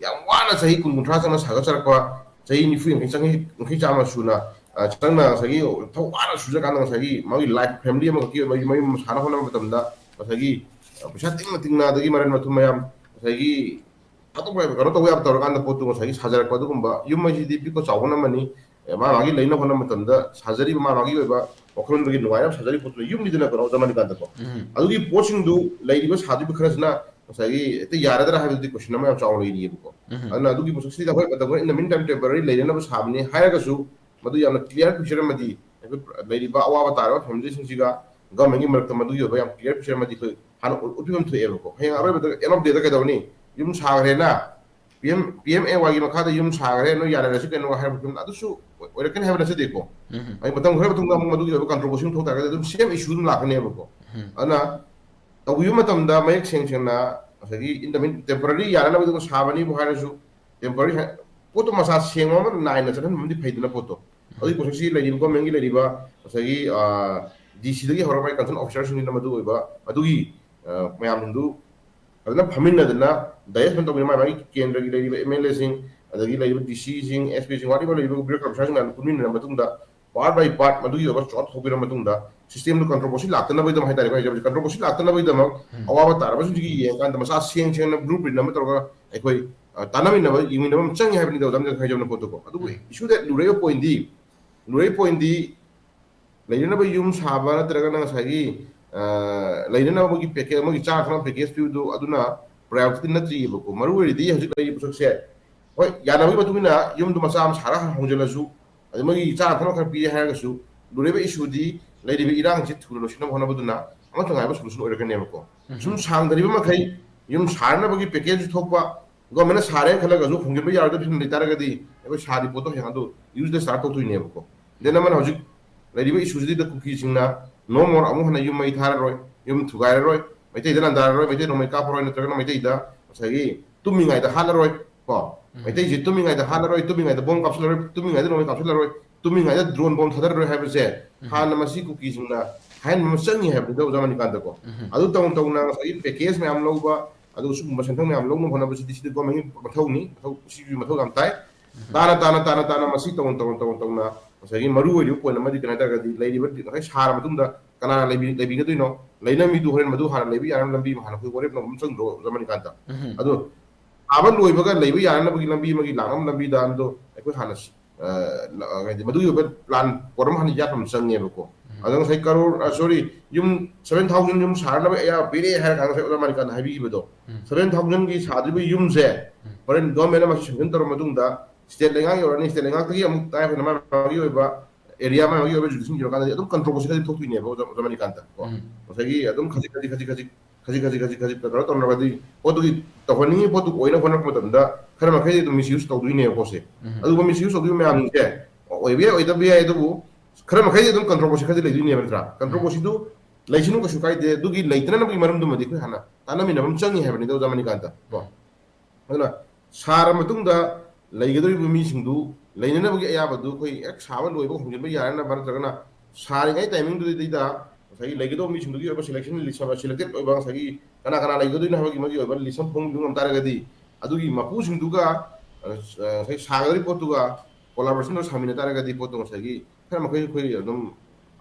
ꯌꯥꯝ ꯋꯥꯅ ꯆꯍꯤ ꯀꯨꯟ ꯀꯨꯟꯊ꯭ꯔꯥ ꯆꯪꯅ ꯁꯥꯒꯠꯆꯔꯛꯄ, ꯆꯍꯤ ꯅꯤꯐꯨ ꯌꯥꯡꯈꯩ ꯆꯪꯉꯤ, ꯌꯥꯡꯈꯩ ꯆꯥꯝꯃ ꯁꯨꯅ, ꯑ, ꯆꯪꯅ ꯉꯁꯥꯏꯒꯤ ꯊꯧ ꯋꯥꯅ ꯁꯨꯖꯔꯀꯥꯟꯗ ꯉꯁꯥꯏꯒꯤ ꯃꯥꯒꯤ life, family ꯑꯃꯈꯛꯀꯤ ꯑꯣꯏꯕ ꯃꯌꯨꯝ ꯑꯃ ꯁꯥꯅ ꯍꯣꯠꯅꯕ ꯃꯇꯝꯗ ꯉꯁꯥꯏꯒꯤ, ꯑ, ꯄꯩꯁꯥ ꯇꯤꯡꯅ ꯇꯤꯡꯅ, ꯑꯗꯒꯤ ꯃꯔꯟ ꯃꯊꯨꯝ ꯃꯌꯥꯝ, ꯉꯁꯥꯏꯒꯤ ꯑꯇꯣꯞꯄ ꯀꯩꯅꯣ ꯇꯧꯕ ꯌꯥꯕ ꯇꯧꯔꯀꯥꯟꯗ ꯄꯣꯠꯇꯨ ꯉꯁꯥꯏꯒꯤ ꯁꯥꯖꯔꯛꯄ ꯑꯗꯨꯒꯨꯝꯕ ꯌꯨꯝ ꯍꯥꯏꯁꯤꯗꯤ ꯄꯤꯛꯄ ꯆꯥꯎꯕ ꯅꯝꯃꯅꯤ꯫ ꯑꯦ, ꯃꯥ ꯃꯥꯒꯤ ꯂꯩꯅ ꯍꯣꯠꯅꯕ ꯃꯇꯝꯗ ꯁꯥꯖꯔꯤꯕ ꯃꯥ ꯃꯥꯒꯤ ꯑꯣꯏꯕ ꯋꯥꯈꯜꯂꯣꯟꯗꯒꯤ ꯅꯨꯡꯉꯥꯏꯅꯕ ꯁꯥꯖꯔꯤ ꯄꯣꯠꯇꯨꯅ ꯌꯨꯝꯅꯤꯗꯅ ꯀꯩꯅꯣ ꯖꯃꯥꯅꯤꯀꯥꯟꯗꯀꯣ꯫ ꯎꯝ ꯑꯗꯨꯒꯤ ꯄꯣꯠꯁꯤꯡꯗꯨ ꯂꯩꯔꯤꯕ ꯁꯥꯗ꯭ꯔꯤꯕ ꯈꯔꯁꯤꯅ ꯉꯁꯥꯏꯒꯤ ꯍꯦꯛꯇ ꯌꯥꯔꯗ꯭ꯔꯥ ꯍꯥꯏꯕꯗꯨꯗꯤ ꯀꯣꯏꯁꯟ ꯑꯃ ꯌꯥꯝ ꯆꯥꯎꯅ ꯂꯩꯔꯤꯑꯕꯀꯣ꯫ ꯎꯝ ꯑꯗꯨꯅ ꯑꯗꯨꯒꯤ ꯄꯣꯠꯁꯛꯁꯤꯗ ꯍꯣꯏ ꯃꯇꯝ ꯈꯔ in the meantime temporary ꯂꯩꯅꯅꯕ ꯁꯥꯕꯅꯤ ꯍꯥꯏꯔꯒꯁꯨ ꯃꯗꯨ ꯌꯥꯝꯅ clear picture ꯑꯃꯗꯤ ꯑꯩꯈꯣꯏ ꯂꯩꯔꯤꯕ ꯑꯋꯥꯕ ꯇꯥꯔꯕ ꯐꯦꯃꯤꯂꯤꯁꯤꯡꯁꯤꯒ ꯒꯚꯔꯟꯃꯦꯟꯒꯤ ꯃꯔꯛꯇ ꯃꯗꯨꯒꯤ ꯑꯣꯏꯕ ꯌꯥꯝ clear picture ꯑꯃꯗꯤ ꯑꯩꯈꯣꯏ ꯍꯥꯟꯅ ꯎꯠ- ꯎꯠꯄꯤꯐꯝ ꯊꯣꯛꯑꯦꯕꯀꯣ꯫ ꯍꯌꯦꯡ ꯑꯔꯣꯏꯕꯗ end of dayꯗ ꯀꯩꯗꯧꯅꯤ? ꯌꯨꯝ ꯁꯥꯈ꯭ꯔꯦꯅ P M P M A ꯋꯥꯏꯒꯤ ꯃꯈꯥꯗ ꯌꯨꯝ ꯁꯥꯈ꯭ꯔꯦ, ꯅꯣꯏ ꯌꯥꯅꯔꯁꯤ ꯀꯩꯅꯣ ꯍꯥꯏꯕ ꯐꯤꯕꯝꯗ ꯑꯗꯨꯁꯨ ꯑꯣꯏꯔꯛꯀꯅꯤ ꯍꯥꯏꯕ ꯅꯠꯆꯗꯦꯀꯣ꯫ ꯎꯝ ꯑꯩ ꯃꯇꯝ ꯈꯔ ꯃꯇꯨꯡꯗ ꯑꯃꯨꯛ ꯃꯗꯨꯒꯤ ꯑꯣꯏꯕ ꯀꯟꯇ꯭ꯔꯣꯚꯔꯁꯤ ꯑꯃ ꯊꯣꯛ ꯇꯥꯔꯒꯗꯤ ꯑꯗꯨꯝ ꯁꯦꯝ ꯏꯁꯨ ꯑꯗꯨꯝ ꯂꯥꯛꯀꯅꯦꯕꯀꯣ꯫ ꯎꯝ ꯑꯗꯨꯅ ꯇꯧꯕꯤꯕ ꯃꯇꯝꯗ ꯃꯌꯦꯛ ꯁꯦꯡ ꯁꯦꯡꯅ ꯉꯁꯥꯏꯒꯤ in the mean temporary ꯌꯥꯅꯅꯕꯗꯨ ꯁꯥꯕꯅꯤꯕꯨ ꯍꯥꯏꯔꯁꯨ, temporary ꯍꯥꯏ- ꯄꯣꯠꯇꯣ ꯃꯁꯥ ꯁꯦꯡꯕ ꯑꯃ ꯅꯥꯏꯅ ꯆꯠꯍꯟꯕ ꯑꯃꯗꯤ ꯐꯩꯗꯅ ꯄꯣꯠꯇꯣ꯫ ꯑꯗꯨꯒꯤ ꯄꯣꯠꯁꯛꯁꯤ ꯂꯩꯔꯤꯕ ꯒꯣꯔꯃꯦꯟꯒꯤ ꯂꯩꯔꯤꯕ ꯉꯁꯥꯏꯒꯤ ꯗꯤ ꯁꯤꯗꯒꯤ ꯍꯧꯔꯒ ꯃꯥꯒꯤ ꯀꯟꯁꯔꯟ ꯑꯣꯐꯤꯁꯥꯔꯁꯤꯡꯁꯤꯅ ꯃꯗꯨ ꯑꯣꯏꯕ ꯑꯗꯨꯒꯤ ꯑ, ꯃꯌꯥꯝꯁꯤꯡꯗꯨ ꯐꯖꯅ ꯐꯝꯃꯤꯟꯅꯗꯅ ꯗꯥꯏꯖꯦꯁꯟ ꯇꯧꯃꯤꯟꯅ ꯃꯥꯏ ꯃꯥꯒꯤ ꯀꯦꯟꯗ꯭ꯔꯒꯤ ꯂꯩꯔꯤꯕ ꯑꯦꯝ ꯑꯦꯜ ꯑꯦꯁꯤꯡ, ꯑꯗꯒꯤ ꯂꯩꯔꯤꯕ ꯗꯤ ꯁꯤꯁꯤꯡ, ꯑꯦꯁ ꯄꯤꯁꯤꯡ, whatever ꯂꯩꯔꯤꯕ bureaucrat officerꯁꯤꯡ ꯃꯌꯥꯝꯗꯣ ꯄꯨꯟꯃꯤꯟꯅꯔ ꯃꯇꯨꯡꯗ part by part ꯃꯗꯨꯒꯤ ꯑꯣꯏꯕ ꯆꯥꯔꯠ ꯊꯣꯛꯄꯤꯔ ꯃꯇꯨꯡꯗ systemꯗꯨ controversy ꯂꯥꯛꯇꯅꯕꯒꯤꯗꯃꯛ ꯍꯥꯏꯇꯥꯔꯦꯀꯣ, ꯑꯩ ꯍꯥꯏꯖꯕꯁꯦ controversy ꯂꯥꯛꯇꯅꯕꯒꯤꯗꯃꯛ ꯎꯝ ꯑꯋꯥꯕ ꯇꯥꯔꯕꯁꯤꯡꯁꯤꯒꯤ ꯌꯦꯡꯉꯀꯥꯟꯗ ꯃꯁꯥ ꯁꯦꯡ ꯁꯦꯡꯅ blue print ꯑꯃ ꯇꯧꯔꯒ ꯑꯩꯈꯣꯏ ꯑ, ꯇꯥꯟꯅꯃꯤꯟꯅꯕ ꯌꯦꯡꯃꯤꯟꯅꯕ ꯑꯃ ꯆꯪꯉꯤ ꯍꯥꯏꯕꯅꯤꯗ ꯑꯣꯖꯥ ꯍꯥꯏꯖꯕꯅ ꯄꯣꯠꯇꯨꯀꯣ꯫ ꯑꯗꯨꯕꯨ ꯎꯝ issue that ꯂꯨꯔꯛꯏꯕ pointꯗꯤ ꯂꯨꯔꯛꯏꯕ pointꯗꯤ ꯂꯩꯅꯅꯕ ꯌꯨꯝ ꯁꯥꯕ ꯅꯠꯇ꯭ꯔꯒꯅ ꯉꯁꯥꯏꯒꯤ ꯑ, ꯂꯩꯅꯅꯕꯒꯤ package ꯑꯃꯒꯤ ꯆꯥꯅ ꯊꯛꯅꯕ package ꯄꯤꯕꯗꯨ ꯑꯗꯨꯅ priorityꯗꯤ ꯅꯠꯇ꯭ꯔꯤꯑꯕꯀꯣ꯫ ꯃꯔꯨ ꯑꯣꯏꯔꯤꯗꯤ ꯍꯧꯖꯤꯛ ꯂꯩꯔꯤꯕ ꯄꯣꯠꯁꯛꯁꯦ ꯍꯣꯏ ꯌꯥꯅꯕꯒꯤ ꯃꯇꯨꯡ ꯏꯟꯅ ꯌꯨꯝꯗꯨ ꯃꯆꯥ ꯑꯃ ꯁꯥꯔꯒ ꯍꯣꯡꯖꯤꯜꯂꯁꯨ ꯑꯗꯩ ꯃꯣꯏꯒꯤ ꯆꯥꯅ ꯊꯛꯅꯕ ꯈꯔ ꯄꯤꯔꯦ ꯍꯥꯏꯔꯒꯁꯨ ꯂꯨꯔꯤꯕ issueꯗꯤ ꯂꯩꯔꯤꯕ ꯏꯔꯥꯡꯁꯤ ꯊꯨꯅ ꯂꯣꯏꯁꯤꯟꯅꯕ ꯍꯣꯠꯅꯕꯗꯨꯅ ꯑꯃꯠꯇ ꯉꯥꯏꯕ solution ꯑꯣꯏꯔꯛꯀꯅꯦꯕꯀꯣ꯫ ꯁꯨꯝ ꯁꯥꯡꯗꯔꯤꯕ ꯃꯈꯩ ꯌꯨꯝ ꯁꯥꯅꯕꯒꯤ package ꯊꯣꯛꯄ ꯒꯣꯔꯃꯦꯟꯅ ꯁꯥꯔꯦꯅ ꯈꯜꯂꯒ ꯍꯧꯖꯤꯛ ꯍꯣꯡꯖꯤꯟꯕ ꯌꯥꯔꯣꯏꯗꯕ ꯐꯤꯕꯝ ꯂꯩ ꯇꯥꯔꯒꯗꯤ ꯑꯩꯈꯣꯏ ꯁꯥꯔꯤ ꯄꯣꯠꯇꯣ ꯍꯌꯦꯡ ꯑꯗꯨ useless ꯇꯥꯔ ꯇꯣꯛꯇꯣꯏꯅꯦꯕꯀꯣ꯫ Then ꯑꯃꯅ ꯍꯧꯖꯤꯛ ꯂꯩꯔꯤꯕ issueꯁꯤꯗ ꯀꯨꯀꯤꯁꯤꯡꯅ no more ꯑꯃꯨꯛ ꯍꯟꯅ ꯌꯨꯝ ꯃꯩ ꯊꯥꯔꯔꯣꯏ, ꯌꯨꯝ ꯊꯨꯒꯥꯏꯔꯔꯣꯏ, ꯃꯩꯇꯩꯗ ꯂꯥꯟꯗꯥꯔꯔꯣꯏ, ꯃꯩꯇꯩ ꯅꯣꯡꯃꯩ ꯀꯥꯞꯄꯔꯣꯏ, ꯅꯠꯇ꯭ꯔꯒꯅ ꯃꯩꯇꯩꯗ ꯉꯁꯥꯏꯒꯤ ꯇꯨꯝꯃꯤꯉꯩꯗ ꯍꯥꯠꯂꯔꯣꯏ ꯀꯣ꯫ ꯃꯩꯇꯩꯁꯦ ꯇꯨꯝꯃꯤꯉꯩꯗ ꯍꯥꯠꯂꯔꯣꯏ, ꯇꯨꯝꯃꯤꯉꯩꯗ ꯕꯣꯝ ꯀꯥꯞꯁꯤꯜꯂꯔꯣꯏ, ꯇꯨꯝꯃꯤꯉꯩꯗ ꯅꯣꯡꯃꯩ ꯀꯥꯞꯁꯤꯜꯂꯔꯣꯏ, ꯇꯨꯝꯃꯤꯉꯩꯗ drone ꯕꯣꯝ ꯊꯥꯗꯔꯔꯣꯏ ꯍꯥꯏꯕꯁꯦ ꯍꯥꯟꯅ ꯃꯁꯤ ꯀꯨꯀꯤꯁꯤꯡꯅ ꯍꯥꯏꯍꯟꯕ ꯑꯃ ꯆꯪꯉꯤ ꯍꯥꯏꯕꯅꯤꯗ ꯑꯣꯖꯥ ꯃꯅꯤꯀꯥꯟꯇꯀꯣ꯫ ꯑꯗꯨ ꯇꯧꯅ ꯇꯧꯅ ꯉꯁꯥꯏꯒꯤ package ꯃꯌꯥꯝ ꯂꯧꯕ, ꯑꯗꯨꯒ ꯁꯤꯒꯨꯝꯕ ꯁꯦꯟꯊꯪ ꯃꯌꯥꯝ ꯂꯧꯅꯕ ꯍꯣꯠꯅꯕꯁꯤꯗꯤ ꯁꯤꯗꯤ ꯒꯣꯔꯃꯦꯟꯒꯤ ꯃꯊꯧꯅꯤ, ꯃꯊꯧ ꯁꯤꯒꯤ ꯃꯊꯧ ꯌꯥꯝ ꯇꯥꯏ꯫ ꯇꯥꯅ ꯇꯥꯅ ꯇꯥꯅ ꯇꯥꯅ ꯃꯁꯤ ꯇꯧꯅ ꯇꯧꯅ ꯇꯧꯅ ꯇꯧꯅ ꯉꯁꯥꯏꯒꯤ ꯃꯔꯨ ꯑꯣꯏꯔꯤꯕ point ꯑꯃꯗꯤ ꯀꯩꯅꯣ ꯍꯥꯏ ꯇꯥꯔꯒꯗꯤ ꯂꯩꯔꯤꯕ ꯉꯁꯥꯏ ꯁꯥꯔ ꯃꯇꯨꯡꯗ ꯀꯅꯥꯅ ꯂꯩꯕꯤ- ꯂꯩꯕꯤꯒꯗꯣꯏꯅꯣ? ꯂꯩꯅꯕ ꯃꯤꯗꯨ ꯍꯣꯔꯦꯟ ꯃꯗꯨ ꯍꯥꯟꯅ ꯂꯩꯕ ꯌꯥꯅꯕ ꯂꯝꯕꯤ ꯑꯃ ꯍꯥꯟꯅ ꯑꯩꯈꯣꯏ ꯋꯥꯔꯦꯞ ꯂꯧꯕ ꯑꯃ ꯆꯪꯗ꯭ꯔꯣ ꯑꯣꯖꯥ ꯃꯅꯤꯀꯥꯟꯇ? ꯑꯗꯣ ꯁꯥꯕ ꯂꯣꯏꯕꯒ ꯂꯩꯕ ꯌꯥꯅꯅꯕꯒꯤ ꯂꯝꯕꯤ ꯑꯃꯒꯤ ꯂꯥꯛꯅꯕ ꯂꯝꯕꯤꯗ ꯑꯗꯣ ꯑꯩꯈꯣꯏ ꯍꯥꯟꯅ ꯍꯥꯏꯗꯤ ꯃꯗꯨꯒꯤ ꯑꯣꯏꯕ ꯄ꯭ꯂꯥꯟ ꯄꯣꯠ ꯑꯃ ꯍꯥꯟꯅ ꯌꯥꯠꯄ ꯑꯃ ꯆꯪꯉꯦꯕꯀꯣ꯫ ꯑꯗꯣ ꯉꯁꯥꯏ ꯀꯔꯣꯔ ꯁꯣꯔꯤ, ꯌꯨꯝ ꯁꯚꯦꯟ ꯊꯥꯎꯖꯟ ꯌꯨꯝ ꯁꯥꯅꯕ ꯑꯌꯥꯕ ꯄꯤꯔꯦ ꯍꯥꯏꯔ ꯀꯥꯟꯗ ꯉꯁꯥꯏ ꯑꯣꯖꯥ ꯃꯥꯅꯤꯀꯥꯟꯗ ꯍꯥꯏꯕꯤꯈꯤꯕꯗꯣ, ꯁꯚꯦꯟ ꯊꯥꯎꯖꯟꯒꯤ ꯁꯥꯗ꯭ꯔꯤꯕ ꯌꯨꯝꯁꯦ ꯍꯣꯔꯦꯟ ꯒꯣꯔꯃꯦꯟꯅ ꯃꯁꯤ ꯁꯦꯡꯁꯟ ꯇꯧꯔ ꯃꯇꯨꯡꯗ ꯁ꯭ꯇꯦꯠ ꯂꯩꯉꯥꯛ ꯌꯧꯔꯅꯤ, ꯁ꯭ꯇꯦꯠ ꯂꯩꯉꯥꯛꯇꯒꯤ ꯑꯃꯨꯛ ꯇꯥꯏ ꯑꯩꯈꯣꯏꯅ ꯃꯥꯒꯤ ꯑꯣꯏꯕ ꯑꯦꯔꯤꯌꯥ ꯃꯥꯒꯤ ꯑꯣꯏꯕ ꯖꯨꯔꯤꯗꯤꯛꯁꯟ ꯌꯧꯔꯀꯥꯟꯗꯗꯤ ꯑꯗꯨꯝ ꯀꯟꯇ꯭ꯔꯣꯚꯔꯁꯤ ꯈꯔꯗꯤ ꯊꯣꯛꯇꯣꯏꯅꯦꯕ ꯑꯣꯖꯥ ꯃꯥꯅꯤꯀꯥꯟꯇ ꯀꯣ꯫ ꯉꯁꯥꯏꯒꯤ ꯑꯗꯨꯝ ꯈꯖꯤꯛ ꯈꯖꯤꯛ ꯈꯖꯤꯛ ꯈꯖꯤꯛ ꯈꯖꯤꯛ ꯈꯖꯤꯛ ꯈꯖꯤꯛ ꯈꯖꯤꯛ ꯀꯩꯅꯣ ꯇꯧꯅꯔꯒꯗꯤ ꯄꯣꯠꯇꯨꯒꯤ ꯇꯧꯍꯟꯅꯤꯡꯉꯤ ꯄꯣꯠꯇꯨ ꯑꯣꯏꯅ ꯍꯣꯠꯅꯔꯛꯄ ꯃꯇꯝꯗ ꯈꯔ ꯃꯈꯩꯗꯤ ꯑꯗꯨꯝ ꯃꯤꯁꯌꯨꯁ ꯇꯧꯗꯣꯏꯅꯦꯕ ꯄꯣꯠꯁꯦ꯫ ꯑꯗꯨꯒ ꯃꯤꯁꯌꯨꯁ ꯇꯧꯗꯣꯏꯕ ꯃꯌꯥꯝꯁꯦ ꯑꯣꯏꯕ ꯌꯥꯏ ꯑꯣꯏꯗꯕ ꯌꯥꯏ, ꯑꯗꯨꯕꯨ ꯈꯔ ꯃꯈꯩꯗꯤ ꯑꯗꯨꯝ ꯀꯟꯇ꯭ꯔꯣꯚꯔꯁꯤ ꯈꯔꯗꯤ ꯂꯩꯗꯣꯏꯅꯦꯕ ꯅꯠꯇ꯭ꯔꯥ? ꯀꯟꯇ꯭ꯔꯣꯚꯔꯁꯤꯗꯨ ꯂꯩꯁꯅꯨ ꯀꯩꯁꯨ ꯀꯥꯏꯗꯦ, ꯑꯗꯨꯒꯤ ꯂꯩꯇꯅꯕꯒꯤ ꯃꯔꯝꯗꯨꯃꯗꯤ ꯑꯩꯈꯣꯏ ꯍꯥꯟꯅ ꯇꯥꯟꯅꯃꯤꯟꯅꯕ ꯑꯃ ꯆꯪꯉꯤ ꯍꯥꯏꯕꯅꯤꯗ ꯑꯣꯖꯥ ꯃꯅꯤꯀꯥꯟꯇ ꯀꯣ꯫ ꯑꯗꯨꯅ ꯁꯥꯔ ꯃꯇꯨꯡꯗ ꯂꯩꯒꯗꯧꯔꯤꯕ ꯃꯤꯁꯤꯡꯗꯨ ꯂꯩꯅꯅꯕꯒꯤ ꯑꯌꯥꯕꯗꯨ ꯑꯩꯈꯣꯏ ꯍꯦꯛ ꯁꯥꯕ ꯂꯣꯏꯕ ꯍꯣꯡꯖꯤꯟꯕ ꯌꯥꯅꯅꯕ ꯅꯠꯇ꯭ꯔꯒꯅ ꯁꯥꯔꯤꯉꯩ ꯇꯥꯏꯃꯤꯡꯗꯨꯗꯩꯗ ꯉꯁꯥꯏꯒꯤ ꯂꯩꯒꯗꯧꯕ ꯃꯤꯁꯤꯡꯗꯨꯒꯤ ꯑꯣꯏꯕ ꯁꯦꯂꯦꯛꯁꯟ ꯂꯤꯁ ꯑꯃ, ꯁꯦꯂꯦꯛꯇꯦꯠ ꯑꯣꯏꯕ ꯉꯁꯥꯏꯒꯤ ꯀꯅꯥ ꯀꯅꯥ ꯂꯩꯒꯗꯣꯏꯅꯣ ꯍꯥꯏꯕꯒꯤ ꯃꯒꯤ ꯑꯣꯏꯕ ꯂꯤꯁ ꯑꯃ ꯐꯣꯡꯕꯤꯕ ꯉꯝ ꯇꯥꯔꯒꯗꯤ ꯑꯗꯨꯒꯤ ꯃꯄꯨꯁꯤꯡꯗꯨꯒ ꯉꯁꯥꯏ ꯁꯥꯒꯗꯧꯔꯤꯕ ꯄꯣꯠꯇꯨꯒ ꯀꯣꯂꯥꯕꯣꯔꯦꯁꯟ ꯇꯧꯔ ꯁꯥꯃꯤꯟꯅ ꯇꯥꯔꯒꯗꯤ ꯄꯣꯠꯇꯣ ꯉꯁꯥꯏꯒꯤ ꯈꯔ ꯃꯈꯩ ꯑꯩꯈꯣꯏ ꯑꯗꯨꯝ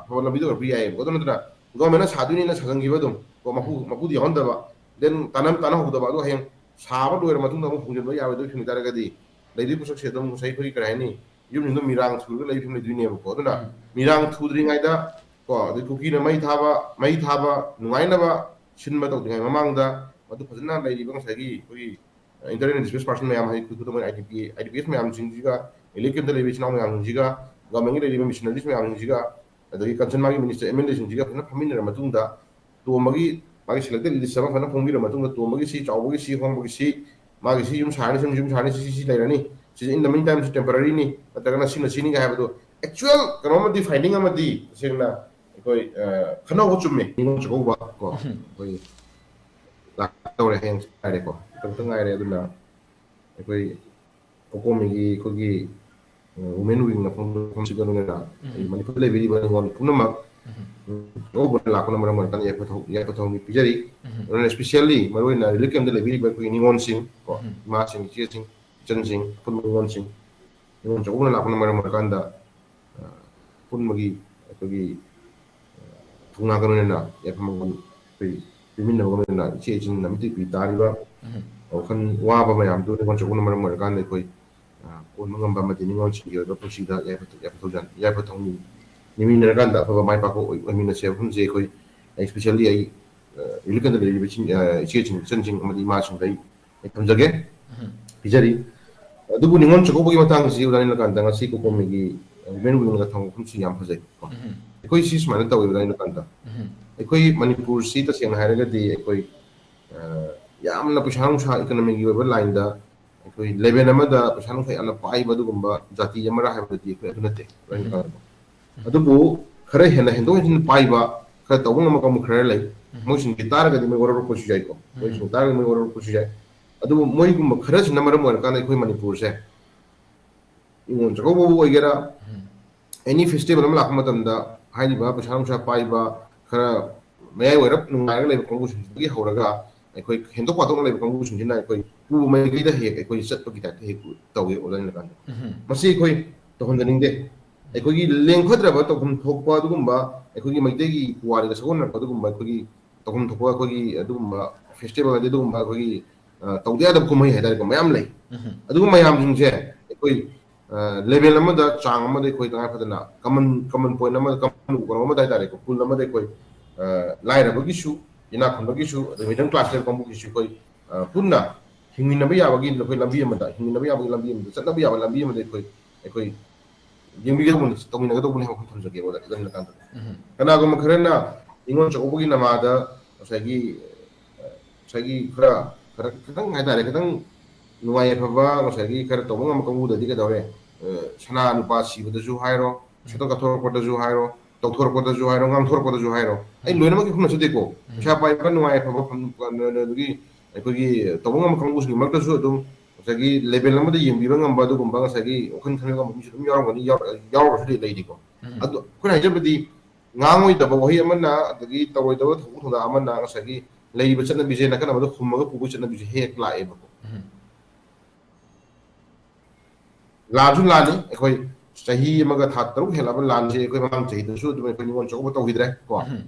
ꯑꯐꯕ ꯂꯝꯕꯤꯗ ꯑꯣꯏꯔꯛꯄ ꯌꯥꯏꯌꯦꯕꯀꯣ꯫ ꯑꯗꯨ ꯅꯠꯇꯅ ꯒꯣꯔꯃꯦꯟꯅ ꯁꯥꯗꯣꯏꯅꯦꯅ ꯁꯥꯖꯟꯈꯤꯕ ꯑꯗꯨꯝ ꯀꯣ, ꯃꯄꯨ ꯃꯄꯨꯗꯤ ꯌꯥꯎꯍꯟꯗꯕ, ꯗꯦꯟ ꯇꯥꯟꯅ ꯇꯥꯟꯅꯍꯧꯗꯕ, ꯑꯗꯣ ꯍꯌꯦꯡ ꯁꯥꯕ ꯂꯣꯏꯔ ꯃꯇꯨꯡꯗ ꯑꯃꯨꯛ ꯍꯣꯡꯖꯤꯟꯕ ꯌꯥꯔꯣꯏꯗꯕ ꯐꯤꯕꯝ ꯇꯥꯔꯒꯗꯤ ꯂꯩꯗꯣꯏ ꯄꯣꯠꯁꯛꯁꯦ ꯑꯗꯨꯝ ꯉꯁꯥꯏ ꯑꯩꯈꯣꯏꯒꯤ ꯀꯔꯤ ꯍꯥꯏꯅꯤ, ꯌꯨꯝꯁꯤꯡꯗꯣ ꯃꯤꯔꯥꯡ ꯊꯨꯔꯒ ꯂꯩꯕ ꯐꯤꯕꯝ ꯂꯩꯗꯣꯏꯅꯦꯕꯀꯣ꯫ ꯑꯗꯨꯅ ꯃꯤꯔꯥꯡ ꯊꯨꯗ꯭ꯔꯤꯉꯩꯗ ꯀꯣ, ꯑꯗꯩ ꯀꯨꯀꯤꯅ ꯃꯩ ꯊꯥꯕ, ꯃꯩ ꯊꯥꯕ ꯅꯨꯡꯉꯥꯏꯅꯕ ꯁꯤꯟꯕ ꯇꯧꯗ꯭ꯔꯤꯉꯩ ꯃꯃꯥꯡꯗ ꯃꯗꯨ ꯐꯖꯅ ꯂꯩꯔꯤꯕ ꯉꯁꯥꯏꯒꯤ ꯑꯩꯈꯣꯏꯒꯤ ꯏꯟꯇꯔꯅꯦꯜ ꯗꯤꯁꯄ꯭ꯂꯦꯁ ꯄꯥꯔꯁꯟ ꯃꯌꯥꯝ ꯍꯥꯏꯗꯤ ꯈꯨꯗꯝ ꯑꯣꯏꯅ I D P, I D P S ꯃꯌꯥꯝꯁꯤꯡꯁꯤꯒ, relief ꯀꯦꯝꯞꯇ ꯂꯩꯕ ꯏꯆꯤꯟ ꯏꯅꯥꯎ ꯃꯌꯥꯝꯁꯤꯡꯁꯤꯒ, ꯒꯚꯔꯟꯃꯦꯟꯒꯤ ꯂꯩꯔꯤꯕ ꯃꯤꯁꯅꯔꯤꯁ ꯃꯌꯥꯝꯁꯤꯡꯁꯤꯒ, ꯑꯗꯒꯤ ꯀꯟꯁꯔꯟ ꯃꯥꯒꯤ ꯃꯤꯅꯤꯁꯇꯔ ꯑꯦꯝ ꯑꯦꯜ ꯑꯦꯁꯤꯡꯁꯤꯒ ꯐꯖꯅ ꯐꯝꯃꯤꯟꯅꯔ ꯃꯇꯨꯡꯗ ꯇꯣꯝꯕꯒꯤ ꯃꯥꯒꯤ ꯁꯦꯂꯦꯛꯇꯦꯠ ꯂꯤꯁ ꯑꯃ ꯐꯖꯅ ꯐꯣꯡꯕꯤꯔ ꯃꯇꯨꯡꯗ ꯇꯣꯝꯕꯒꯤ ꯁꯤ, ꯆꯥꯎꯕꯒꯤ ꯁꯤ, ꯍꯣꯡꯕꯒꯤ ꯁꯤ, ꯃꯥꯒꯤ ꯁꯤ ꯌꯨꯝ ꯁꯥꯔꯅꯤ, ꯁꯤ ꯌꯨꯝ ꯁꯥꯔꯅꯤ, ꯁꯤ, ꯁꯤ, ꯁꯤ ꯂꯩꯔꯅꯤ, ꯁꯤꯁꯦ in the meantime ꯁꯤ ꯇꯦꯝꯄꯔꯔꯤꯅꯤ ꯅꯠꯇ꯭ꯔꯒꯅ ꯁꯤꯅ ꯁꯤꯅꯤꯒ ꯍꯥꯏꯕꯗꯣ ꯑꯦꯛꯆꯨꯋꯦꯜ ꯀꯩꯅꯣ ꯑꯃꯗꯤ, ꯐꯥꯏꯟꯗꯤꯡ ꯑꯃꯗꯤ ꯇꯁꯦꯡꯅ ꯑꯩꯈꯣꯏ ꯈꯟꯅꯍꯧꯕ ꯆꯨꯝꯃꯦ꯫ ꯅꯤꯉꯣꯜ ꯆꯥꯛꯀꯧꯕ ꯀꯣ ꯑꯩꯈꯣꯏ ꯂꯥꯛꯇꯧꯔꯦ, ꯍꯌꯦꯡ ꯉꯥꯏꯔꯦꯀꯣ, ꯈꯤꯇꯪ ꯉꯥꯏꯔꯦ꯫ ꯑꯗꯨꯅ ꯑꯩꯈꯣꯏ ꯀꯣꯀꯣꯃꯤꯒꯤ ꯑꯩꯈꯣꯏꯒꯤ ꯋꯨꯃꯦꯟ ꯋꯤꯡꯅ ꯐꯣꯡꯗꯣꯛꯄꯁꯤꯗ ꯂꯣꯏꯅꯅ ꯑꯩ ꯃꯅꯤꯄꯨꯔꯗ ꯂꯩꯕꯤꯔꯤꯕ ꯅꯤꯉꯣꯜ ꯄꯨꯝꯅꯃꯛ ꯎꯝ, ꯑꯆꯧꯕꯅ ꯂꯥꯛꯄꯅ ꯃꯔꯝ ꯑꯣꯏꯔꯀꯥꯟꯗ ꯌꯥꯏꯐ ꯊꯧ-, ꯌꯥꯏꯐ ꯊꯧꯅꯤ ꯄꯤꯖꯔꯤ꯫ ꯑꯗꯨꯅ especially ꯃꯔꯨꯑꯣꯏꯅ ꯔꯤꯂꯤꯐ ꯀꯦꯝꯞꯇ ꯂꯩꯕꯤꯔꯤꯕ ꯑꯩꯈꯣꯏꯒꯤ ꯅꯤꯉꯣꯜꯁꯤꯡ ꯀꯣ, ꯏꯃꯥꯁꯤꯡ, ꯏꯆꯦꯁꯤꯡ, ꯏꯆꯟꯁꯤꯡ, ꯑꯄꯨꯟꯕ ꯅꯤꯉꯣꯜꯁꯤꯡ, ꯅꯤꯉꯣꯜ ꯆꯥꯛꯀꯧꯕꯅ ꯂꯥꯛꯄꯅ ꯃꯔꯝ ꯑꯣꯏꯔꯀꯥꯟꯗ ꯑ, ꯑꯄꯨꯟꯕꯒꯤ ꯑꯩꯈꯣꯏꯒꯤ ꯊꯧꯅꯥꯒ ꯂꯣꯏꯅꯅ ꯌꯥꯏꯐ ꯃꯪꯒꯣꯜ ꯑꯩꯈꯣꯏ ꯄꯤꯃꯤꯟꯅꯕꯒ ꯂꯣꯏꯅꯅ ꯏꯆꯦ ꯏꯆꯤꯟ ꯅꯝꯇꯤꯛꯄꯤ ꯇꯥꯔꯤꯕ ꯋꯥꯈꯜ ꯋꯥꯕ ꯃꯌꯥꯝꯗꯨ ꯅꯤꯉꯣꯜ ꯆꯥꯛꯀꯧꯕꯅ ꯃꯔꯝ ꯑꯣꯏꯔꯀꯥꯟꯗ ꯑꯩꯈꯣꯏ, ꯑ, ꯀꯣꯟꯕ ꯉꯝꯕ ꯑꯃꯗꯤ ꯅꯤꯉꯣꯜꯁꯤꯡꯒꯤ ꯑꯣꯏꯕ ꯄꯨꯟꯁꯤꯗ ꯌꯥꯏꯐ ꯌꯥꯏꯐ ꯊꯧꯖꯥꯜ, ꯌꯥꯏꯐ ꯊꯧꯅꯤ ꯅꯤꯃꯤꯟꯅꯔꯀꯥꯟꯗ ꯑꯐꯕ ꯃꯥꯏ ꯄꯥꯛꯄ ꯑꯣꯏ ꯑꯣꯏꯃꯤꯟꯅꯁꯦ ꯍꯥꯏꯕ ꯋꯥꯐꯝꯁꯦ ꯑꯩꯈꯣꯏ, especially ꯑꯩ, ꯑ, ꯏꯂꯤꯀꯟꯗ ꯂꯩꯔꯤꯕ ꯏꯆꯤꯟ ꯑ, ꯏꯆꯦꯁꯤꯡ, ꯏꯆꯟꯁꯤꯡ ꯑꯃꯗꯤ ꯏꯃꯥꯁꯤꯡꯗ ꯑꯩ ꯑꯩ ꯊꯝꯖꯒꯦ, ꯄꯤꯖꯔꯤ꯫ ꯑꯗꯨꯕꯨ ꯅꯤꯉꯣꯜ ꯆꯥꯛꯀꯧꯕꯒꯤ ꯃꯇꯥꯡꯁꯤ ꯑꯣꯖꯥ ꯅꯤꯂꯀꯥꯟꯇ ꯉꯁꯤ ꯀꯣꯀꯣꯃꯤꯒꯤ Women Wingꯅ ꯊꯝꯕ ꯃꯐꯝꯁꯤ ꯌꯥꯝ ꯐꯖꯩ ꯀꯣ꯫ ꯑꯩꯈꯣꯏ ꯁꯤ ꯁꯨꯃꯥꯏꯅ ꯇꯧꯋꯤ ꯑꯣꯖꯥ ꯅꯤꯂꯀꯥꯟꯇ꯫ ꯑꯩꯈꯣꯏ ꯃꯅꯤꯄꯨꯔꯁꯤ ꯇꯁꯦꯡꯅ ꯍꯥꯏꯔꯒꯗꯤ ꯑꯩꯈꯣꯏ, ꯑ, ꯌꯥꯝꯅ ꯄꯩꯁꯥ ꯅꯨꯡꯁꯥ economyꯒꯤ ꯑꯣꯏꯕ lineꯗ ꯑꯩꯈꯣꯏ level ꯑꯃꯗ ꯄꯩꯁꯥ ꯅꯨꯡꯁꯥ ꯌꯥꯝꯅ ꯄꯥꯏꯕ ꯑꯗꯨꯒꯨꯝꯕ ꯖꯥꯇꯤ ꯑꯃꯔ ꯍꯥꯏꯕꯗꯗꯤ ꯑꯩꯈꯣꯏ ꯑꯗꯨ ꯅꯠꯇꯦ ꯑꯣꯖꯥ ꯅꯤꯂꯀꯥꯟꯇ꯫ ꯑꯗꯨꯕꯨ ꯈꯔ ꯍꯦꯟꯅ ꯍꯦꯟꯗꯣꯛ ꯍꯦꯟꯖꯤꯟ ꯄꯥꯏꯕ, ꯈꯔ ꯇꯧꯕ ꯉꯝꯕ ꯀꯥꯡꯕꯨ ꯈꯔ ꯂꯩ꯫ ꯃꯣꯏꯁꯤꯡꯁꯤ ꯇꯥꯔꯒꯗꯤ ꯃꯣꯏ ꯋꯥꯔꯧꯔꯛꯄꯁꯨ ꯌꯥꯏꯀꯣ꯫ ꯃꯣꯏꯁꯤꯡ ꯇꯥꯔꯒꯗꯤ ꯃꯣꯏ ꯋꯥꯔꯧꯔꯛꯄꯁꯨ ꯌꯥꯏ꯫ ꯑꯗꯨꯕꯨ ꯃꯣꯏꯒꯨꯝꯕ ꯈꯔꯁꯤꯅ ꯃꯔꯝ ꯑꯣꯏꯔꯀꯥꯟꯗ ꯑꯩꯈꯣꯏ ꯃꯅꯤꯄꯨꯔꯁꯦ ꯅꯤꯉꯣꯜ ꯆꯥꯛꯀꯧꯕꯕꯨ ꯑꯣꯏꯒꯦꯔꯥ, any festival ꯑꯃ ꯂꯥꯛꯄ ꯃꯇꯝꯗ ꯍꯥꯏꯔꯤꯕ ꯄꯩꯁꯥ ꯅꯨꯡꯁꯥ ꯄꯥꯏꯕ, ꯈꯔ ꯃꯌꯥꯏ ꯑꯣꯏꯔꯞ ꯅꯨꯡꯉꯥꯏꯔꯒ ꯂꯩꯕ ꯀꯥꯡꯕꯨꯁꯤꯡꯁꯤꯗꯒꯤ ꯍꯧꯔꯒ ꯑꯩꯈꯣꯏ ꯍꯦꯟꯗꯣꯛ ꯄꯥꯊꯣꯛꯅ ꯂꯩꯕ ꯀꯥꯡꯕꯨꯁꯤꯡꯁꯤꯅ ꯑꯩꯈꯣꯏ ꯄꯨꯕ ꯃꯥꯏꯀꯩꯗ ꯍꯦꯛ ꯑꯩꯈꯣꯏ ꯆꯠꯄꯒꯤ typeꯇ ꯍꯦꯛ ꯇꯧꯏ ꯑꯣꯖꯥ ꯅꯤꯂꯀꯥꯟꯇ꯫ ꯃꯁꯤ ꯑꯩꯈꯣꯏ ꯇꯧꯍꯟꯖꯅꯤꯡꯗꯦ꯫ ꯑꯩꯈꯣꯏꯒꯤ ꯂꯦꯡꯐꯗ꯭ꯔꯕ ꯇꯧꯐꯝ ꯊꯣꯛꯄ ꯑꯗꯨꯒꯨꯝꯕ ꯑꯩꯈꯣꯏꯒꯤ ꯃꯩꯇꯩꯒꯤ ꯄꯨꯋꯥꯔꯤꯗ ꯁꯥꯒꯣꯟꯅꯔꯛꯄ ꯑꯗꯨꯒꯨꯝꯕ ꯑꯩꯈꯣꯏꯒꯤ ꯇꯧꯐꯝ ꯊꯣꯛꯄ ꯑꯩꯈꯣꯏꯒꯤ ꯑꯗꯨꯒꯨꯝꯕ festival ꯍꯥꯏꯗꯤ ꯑꯗꯨꯒꯨꯝꯕ ꯑꯩꯈꯣꯏꯒꯤ, ꯑ, ꯇꯧꯗ ꯌꯥꯗꯕ ꯀꯨꯝꯍꯩ ꯍꯥꯏꯇꯥꯔꯦꯀꯣ, ꯃꯌꯥꯝ ꯂꯩ꯫ ꯑꯗꯨꯒꯨꯝꯕ ꯃꯌꯥꯝꯁꯤꯡꯁꯦ ꯑꯩꯈꯣꯏ, ꯑ, level ꯑꯃꯗ, ꯆꯥꯡ ꯑꯃꯗ ꯑꯩꯈꯣꯏ ꯇꯉꯥꯏ ꯐꯗꯅ common, common point ꯑꯃꯗ, common ꯀꯩꯅꯣ ꯑꯃꯗ ꯍꯥꯏꯇꯥꯔꯦꯀꯣ, pool ꯑꯃꯗ ꯑꯩꯈꯣꯏ, ꯑ, ꯂꯥꯏꯔꯕꯒꯤꯁꯨ, ꯏꯅꯥꯛ ꯈꯨꯟꯕꯒꯤꯁꯨ, ꯑꯗꯩ middle class ꯂꯩꯕ ꯀꯥꯡꯕꯨꯒꯤꯁꯨ ꯑꯩꯈꯣꯏ, ꯑ, ꯄꯨꯟꯅ ꯍꯤꯡꯃꯤꯟꯅꯕ ꯌꯥꯕꯒꯤ ꯑꯩꯈꯣꯏ ꯂꯝꯕꯤ ꯑꯃꯗ, ꯍꯤꯡꯃꯤꯟꯅꯕ ꯌꯥꯕꯒꯤ ꯂꯝꯕꯤ ꯑꯃꯗ, ꯆꯠꯅꯕ ꯌꯥꯕ ꯂꯝꯕꯤ ꯑꯃꯗ ꯑꯩꯈꯣꯏ, ꯑꯩꯈꯣꯏ ꯌꯦꯡꯕꯤꯒꯗꯧꯕꯅꯤ, ꯇꯧꯃꯤꯟꯅꯒꯗꯧꯕꯅꯤ ꯍꯥꯏꯕ ꯋꯥꯐꯝ ꯊꯝꯖꯒꯦ ꯑꯣꯖꯥ, ꯑꯗꯨꯒꯤ ꯃꯇꯥꯡꯗ꯫ ꯀꯅꯥꯒꯨꯝꯕ ꯈꯔꯅ ꯅꯤꯉꯣꯜ ꯆꯥꯛꯀꯧꯕꯒꯤ ꯅꯃꯥꯗ ꯉꯁꯥꯏꯒꯤ, ꯉꯁꯥꯏꯒꯤ ꯈꯔ, ꯈꯔ ꯈꯤꯇꯪ ꯍꯥꯏꯇꯥꯔꯦ, ꯈꯤꯇꯪ ꯅꯨꯡꯉꯥꯏ ꯌꯥꯏꯐꯕ ꯉꯁꯥꯏꯒꯤ ꯈꯔ ꯇꯧꯕ ꯉꯝꯕ ꯀꯥꯡꯕꯨꯗꯗꯤ ꯀꯩꯗꯧꯔꯦ, ꯑ, ꯁꯅꯥ ꯂꯨꯄꯥ ꯁꯤꯕꯗꯁꯨ ꯍꯥꯏꯔꯣ, ꯁꯦꯠꯇꯣꯛ ꯀꯠꯊꯣꯔꯛꯄꯗꯁꯨ ꯍꯥꯏꯔꯣ, ꯇꯧꯊꯣꯔꯛꯄꯗꯁꯨ ꯍꯥꯏꯔꯣ, ꯉꯥꯡꯊꯣꯔꯛꯄꯗꯁꯨ ꯍꯥꯏꯔꯣ, ꯑꯩ ꯂꯣꯏꯅꯃꯛꯀꯤ ꯈꯨꯠꯅ ꯆꯠꯇꯦꯀꯣ꯫ ꯄꯩꯁꯥ ꯄꯥꯏꯕ, ꯅꯨꯡꯉꯥꯏ ꯌꯥꯏꯐꯕ ꯐꯪ-, ꯑꯗꯒꯤ ꯑꯩꯈꯣꯏꯒꯤ ꯇꯧꯕ ꯉꯝꯕ ꯀꯥꯡꯕꯨꯁꯤꯡꯒꯤ ꯃꯔꯛꯇꯁꯨ ꯑꯗꯨꯝ ꯉꯁꯥꯏꯒꯤ level ꯑꯃꯗ ꯌꯦꯡꯕꯤꯕ ꯉꯝꯕ ꯑꯗꯨꯒꯨꯝꯕ ꯉꯁꯥꯏꯒꯤ ꯋꯥꯈꯜ ꯈꯟꯕ ꯉꯝꯕ ꯃꯤꯁꯨ ꯑꯗꯨꯝ ꯌꯥꯎꯔꯝꯒꯅꯤ, ꯌꯥꯎꯔ-, ꯌꯥꯎꯔꯒꯁꯨ ꯂꯩ-, ꯂꯩꯔꯤꯀꯣ꯫ ꯑꯗꯣ ꯑꯩꯈꯣꯏꯅ ꯍꯥꯏꯖꯕꯗꯤ ꯉꯥꯡꯉꯣꯏꯗꯕ ꯋꯥꯍꯩ ꯑꯃꯅ ꯑꯗꯒꯤ ꯇꯧꯔꯣꯏꯗꯕ ꯊꯧꯗꯣꯛ ꯊꯧꯗꯥ ꯑꯃꯅ ꯉꯁꯥꯏꯒꯤ ꯂꯩꯔꯤꯕ ꯆꯠꯅꯕꯤꯁꯦ ꯅꯥꯀꯟ ꯑꯃꯗ ꯈꯨꯝꯃꯒ ꯄꯨꯕꯒꯤ ꯆꯠꯅꯕꯤꯁꯦ ꯍꯦꯛ ꯍꯦꯛ ꯂꯥꯛꯑꯦꯕꯀꯣ꯫ ꯂꯥꯟꯁꯨ ꯂꯥꯟꯅꯤ꯫ ꯑꯩꯈꯣꯏ ꯆꯍꯤ ꯑꯃꯒ ꯊꯥ ꯇꯔꯨꯛ ꯍꯦꯜꯂꯕ ꯂꯥꯟꯁꯦ ꯑꯩꯈꯣꯏ ꯃꯃꯥꯡ ꯆꯍꯤꯗꯁꯨ ꯑꯗꯨꯝ ꯑꯩꯈꯣꯏ ꯅꯤꯉꯣꯜ ꯆꯥꯛꯀꯧꯕ ꯇꯧꯈꯤꯗ꯭ꯔꯦ ꯀꯣ꯫